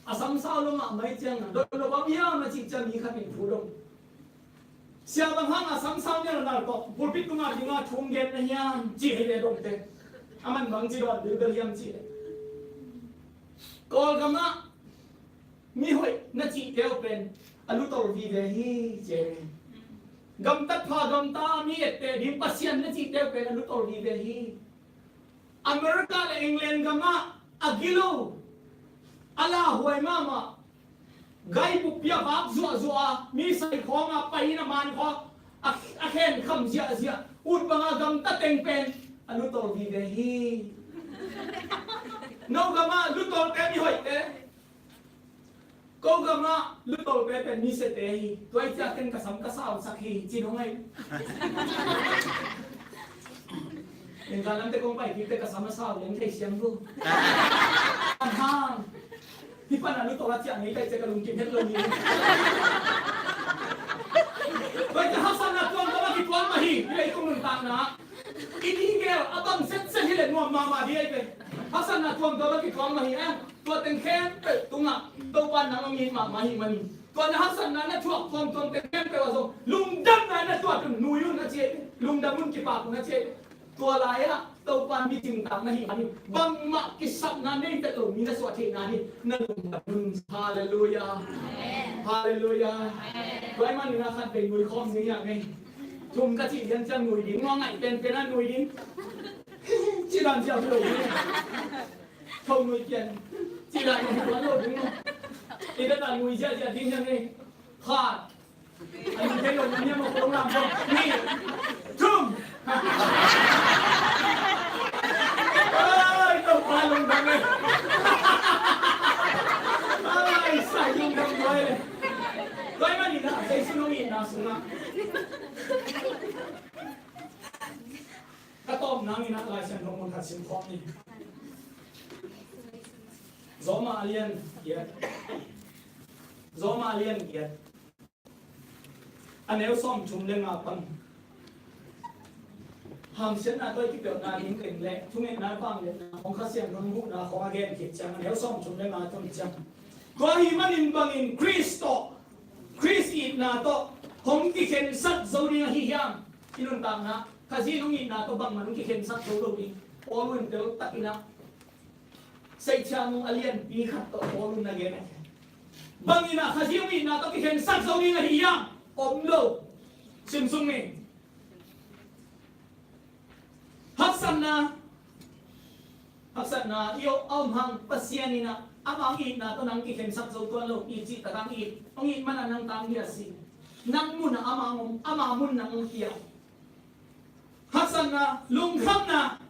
A sam sau lo mahmah ciang a, dot lo bang hiam a cih ciang mi khat in thu dong. Sia bang hang a sam sau nia lo nal tawh, pulpit tungah ding a thu gen na hiam, ci hi le dongte. A man bang ci dawn bilbel hiam ci le. Kawlgam ah mi hoih na cihte uh pen a lutol vive hi, ci hi. Gamtat pha gamta mi ette ding Pasian na cihte uh pen a lutol vive hi. America le England gamah a gilo, a lauhuai mahmah, gai buppi a vak zuahzuah a, mi sai khawng a pai in a man khawng a, a khen kham ziahziah, ut banga gamta teng pen a lutol vive hi. No gamah lutol te mi hoihte. Ko gamah lutol pepen mi siate hi. Tua i ciah ken ka sam ka sausak hi, ci dong ai. Engka lamte kong pai kikte ka sam a sau leng thei siang bu. Ahang. Hi pan a lutol a ciah ngei kai ciah ka lungkim het lo ni. Tua i ciah haksatna tuamtuam a kituak mah hi. Hi lei kong nuntakna. I tingel a bang setset hi le nuam mahmah ding ai ve. Haksatna tuamtuam a kituak mah hi a. Tua teng khempeuh tungah Topa nang hong it mahmah hi manin, tua na haksatna na thuak tuamtuam teng khempeuh ah zong lungdamna na tuat un, nui un a ci hi. Lungdam un, kipak un a ci hi. Tua lai-ah Topa mi cingtak na hih manin bangmah kisapna nei tek lo mi na suah theihna hi. Na lungdam un. Halleluiah. Halleluiah. Tua ahih manin a khat vei nui khawm ni hiam ei. Thum ka cih lian ciang nui ding, nua ngaih penpen ah nui ding. Ci dan ciang lo ding. Tho nui pian. Ci dan nui tuan lo ding. I dan a nui ziahziah ding hiam ei. Khat. A nui thei lo ding hiam a kong lam tho. Ni. Thum. Ai, Topa lungdam ei. Ai, sai lungdam tuai ei. Tuai manin a, Jesu nong itna sungah. Ka tawp nangin a Lai Siangtho mun khat sim khawm ni. Roma a lian giat. Roma a lian giat. A neu sawmthum le nga pan. Hamsiatna tawh i kipelhna ding teng le thungetna vangliatna khawng Kha Siangtho in huhna khawng a gen khit ciang a neu sawmthum le nga tun ciang. Tua ahih manin bangin Khrist tawh, Khrist itna tawh hong kikhensat zo ding ahi hiam? I nuntakna, Khazih in hong itna tawh bangmah hong kikhensat zo lo ding. Paul in tel takin a, Seihthiam a lianpi khat tawh Paul in na gen a, bangin a Khazih hong itna tawh kikhensat zo ding ahi hiam? Om lo. Sim sung ni. Haksatna, haksatna i om hang Pasian in a, amah hong itna tawh nang kikhensat zo tuan lo, i cih tak hang it, hong it man a nang tang hi a si. Nang mun a amah hong om, ama mun nang hong pia. Haksatna, lungkhamna.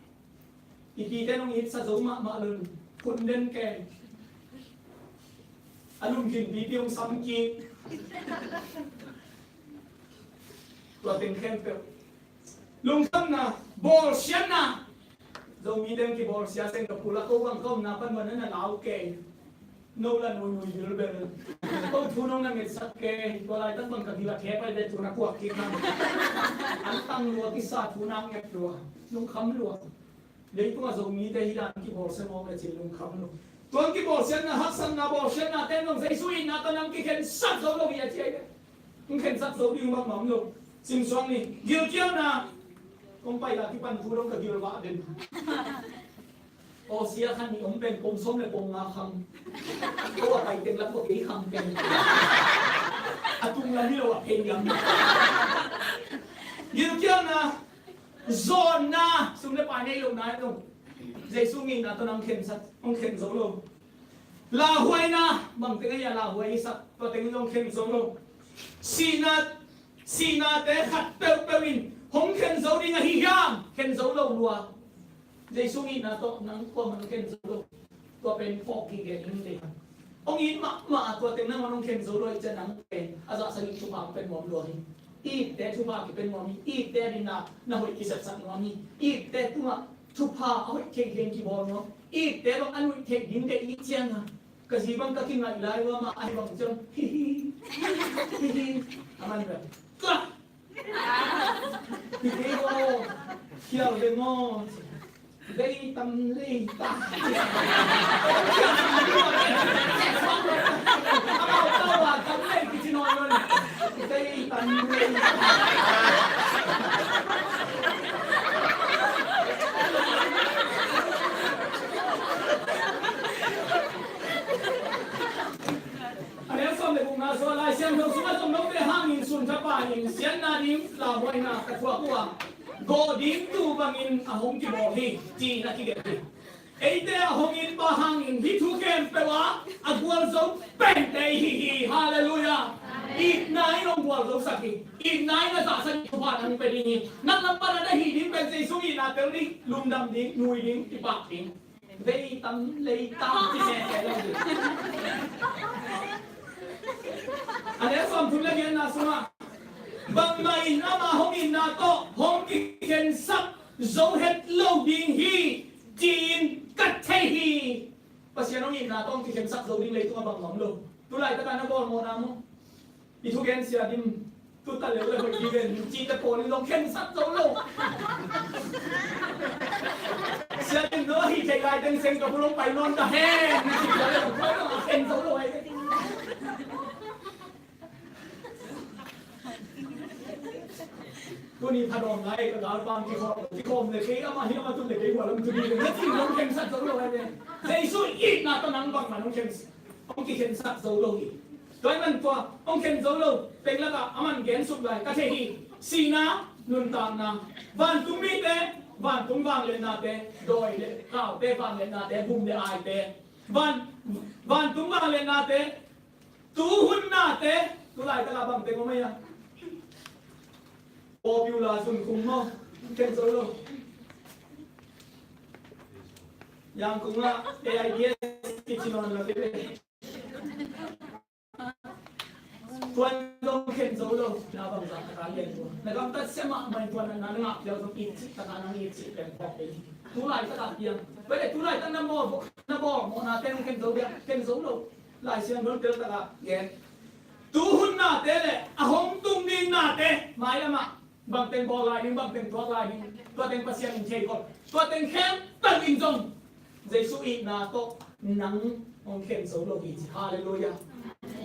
I pite nong itsak zo mahmah lo, phun den ken. A lungkim pipi hong sam kik. Tua teng khempeuh. Lungkhamna, bawlsiatna. Zomite in kibawlsia, Singapore ah ko bang ka omna pan bang na na lau kei. No la nui nui bilbel. Ko thu nong na ngetsak kei. Tua laitak bang ka gil a khe pai ve, thu na kuak kik hang. An tang lua kisa, thu na nget lua. Lungkham lua. Leitungah Zomite hi dan kibawlsia mawk le cin lungkham lo. Tuan kibawlsiatna, haksatna, bawlsiatnate in zong Jesu itna tawh nang kikhensat zo lo hi a ci hi. Hong khensat zo ding bangmah om lo. Sim suak ni. Gilkialna. Kong pai a kipan thu dong ka gil vah den. Aw, sia khan nih om pen pong sawm le pong nga khang. Ko a pai teng lam ko kei khang pen. A tung lam hi lo a, phei lam. Gilkialna. Zawnna, sum le pai nei lohna hi lo. Jesu hong itna tawh nang khensat, hong khen zo lo. Lauhuaina, bang teng ahi a lauhuai i sak, tua teng in hong khen zo lo. Sihna, sihnate khat peuhpeuh in hong khen zo ding ahi hiam? Khen zo lo lua. Jesu hong itna tawh nang kuamah hong khen zo lo. Tua pen phawk kik gen in dei. Hong it mahmah a tua teng nang hong khen zo lo ahih ciang nang pen a zah sagih thupha kipen nuam lua hi. Itte thupha kipen nuam hi. Itte adingin na hoih kisepsak nuam hi. Itte tungah Thupha a hoih theih ding kibawl maw? Itte bang a nuih theih ding te it ciang a, ka zi bang ka kingaih lai uh a, amah ahi bang ciang hi hi hi hi hi. A man bel, tua hi hi aw, khial ve maw? Lei tam lei tam. Amau tau a tam lei kici nawn lo. Lei tam lei tam. A neu sawm le gukna sung ah Lai Siangtho sungah zong note hangin sun thapa in siatna ding lauhuaina ka thuak uh a, gawh ding tuu bangin a hong kibawl hi, ci-in a kigelh hi. Eite a hong itpa hangin hih thu khempeuh ah a gualzo pente i hi hi. Halleluiah. Itna in hong gualzosak hi. Itna in a zahsak hi. Thupha nang pia ding hi. Nang lam pan a na hih ding pen Jesu itna tel ding, lungdam ding, nui ding, kipak ding. Vei tam lei tam ci mete lo ding. A neu sawmthum le giatna sungah bangmah in ama hong itna tawh hong kikhensak zo het lo ding hi, ci-in ka thei hi. Pasian hong itna tawh hong kikhensak zo ding leitungah bangmah om lo. Tulaitaka na bawlmawhna maw? I thugen Sia Dim tuta leu le hoih ding ven cihte pawl in zong khensat zo lo. Sia Dim no ahi thei lai teng Singapore hong pai nawn ta hen. Khen zo lo ai. Tuni thadawm lai ka galpang kikhawm, kikhawm le kei amah hi amah tun le kei hua lam tuni le na cih zong khensat zo lo ai. Jesu itna tawh nang bangmah nong khensat, hong kikhensat zo lo hi. Tua ahih man tua hong khen zo lo teng lakah a man gen suk lai ka thei hi. Sihna, nuntakna, vantung mite, vantung vangliatnate, dawi le kaute vangliatnate, bum le aite, van, vantung vangliatnate, tu hun nate, tu laitak ah bang teng om ahi a? Popular zun khum maw, khen zo lo. Yangon ah A I D S kici nawn lo tete. Tuan zong khen zo lo, na bangzah taka lian tua. Na gamtat sia mahmah in tua na, na ngah piau zong it cih taka nang it cih pen phawk ding. Tu laitak ah piang. Tua leh tu laitak na bawl, na bawlmawhna te nong khen zo dia, khen zo lo. Lai Siangtho tel taka gen. Tu hun nate le a hong tung ding nate mailam ah bang teng bawl lai ding, bang teng tuak lai ding, tua teng Pasian in thei khol. Tua teng khempeuh in zong Jesu itna tawh nang hong khen zo lo hi ci. Halleluiah.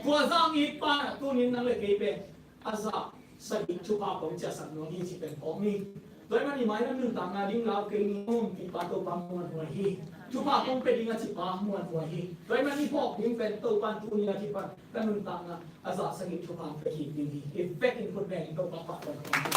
Tua zah hong itpa in ah tuni in nang le kei pen a zah sagih thupha kong ciahsak nuam hi ci pen phawk ni. Tua ahih manin mailam nuntakna ding lau kei ni, hong ompihpa Topa muanhuai hi. Thupha kong pia ding a cipa muanhuai hi. Tua ahih manin i phawk ding pen Topa in tuni a kipan ka nuntakna a zah sagih thupha hong pia kik ding hi. I vekin khut beng in Topa pahtawi kong hi.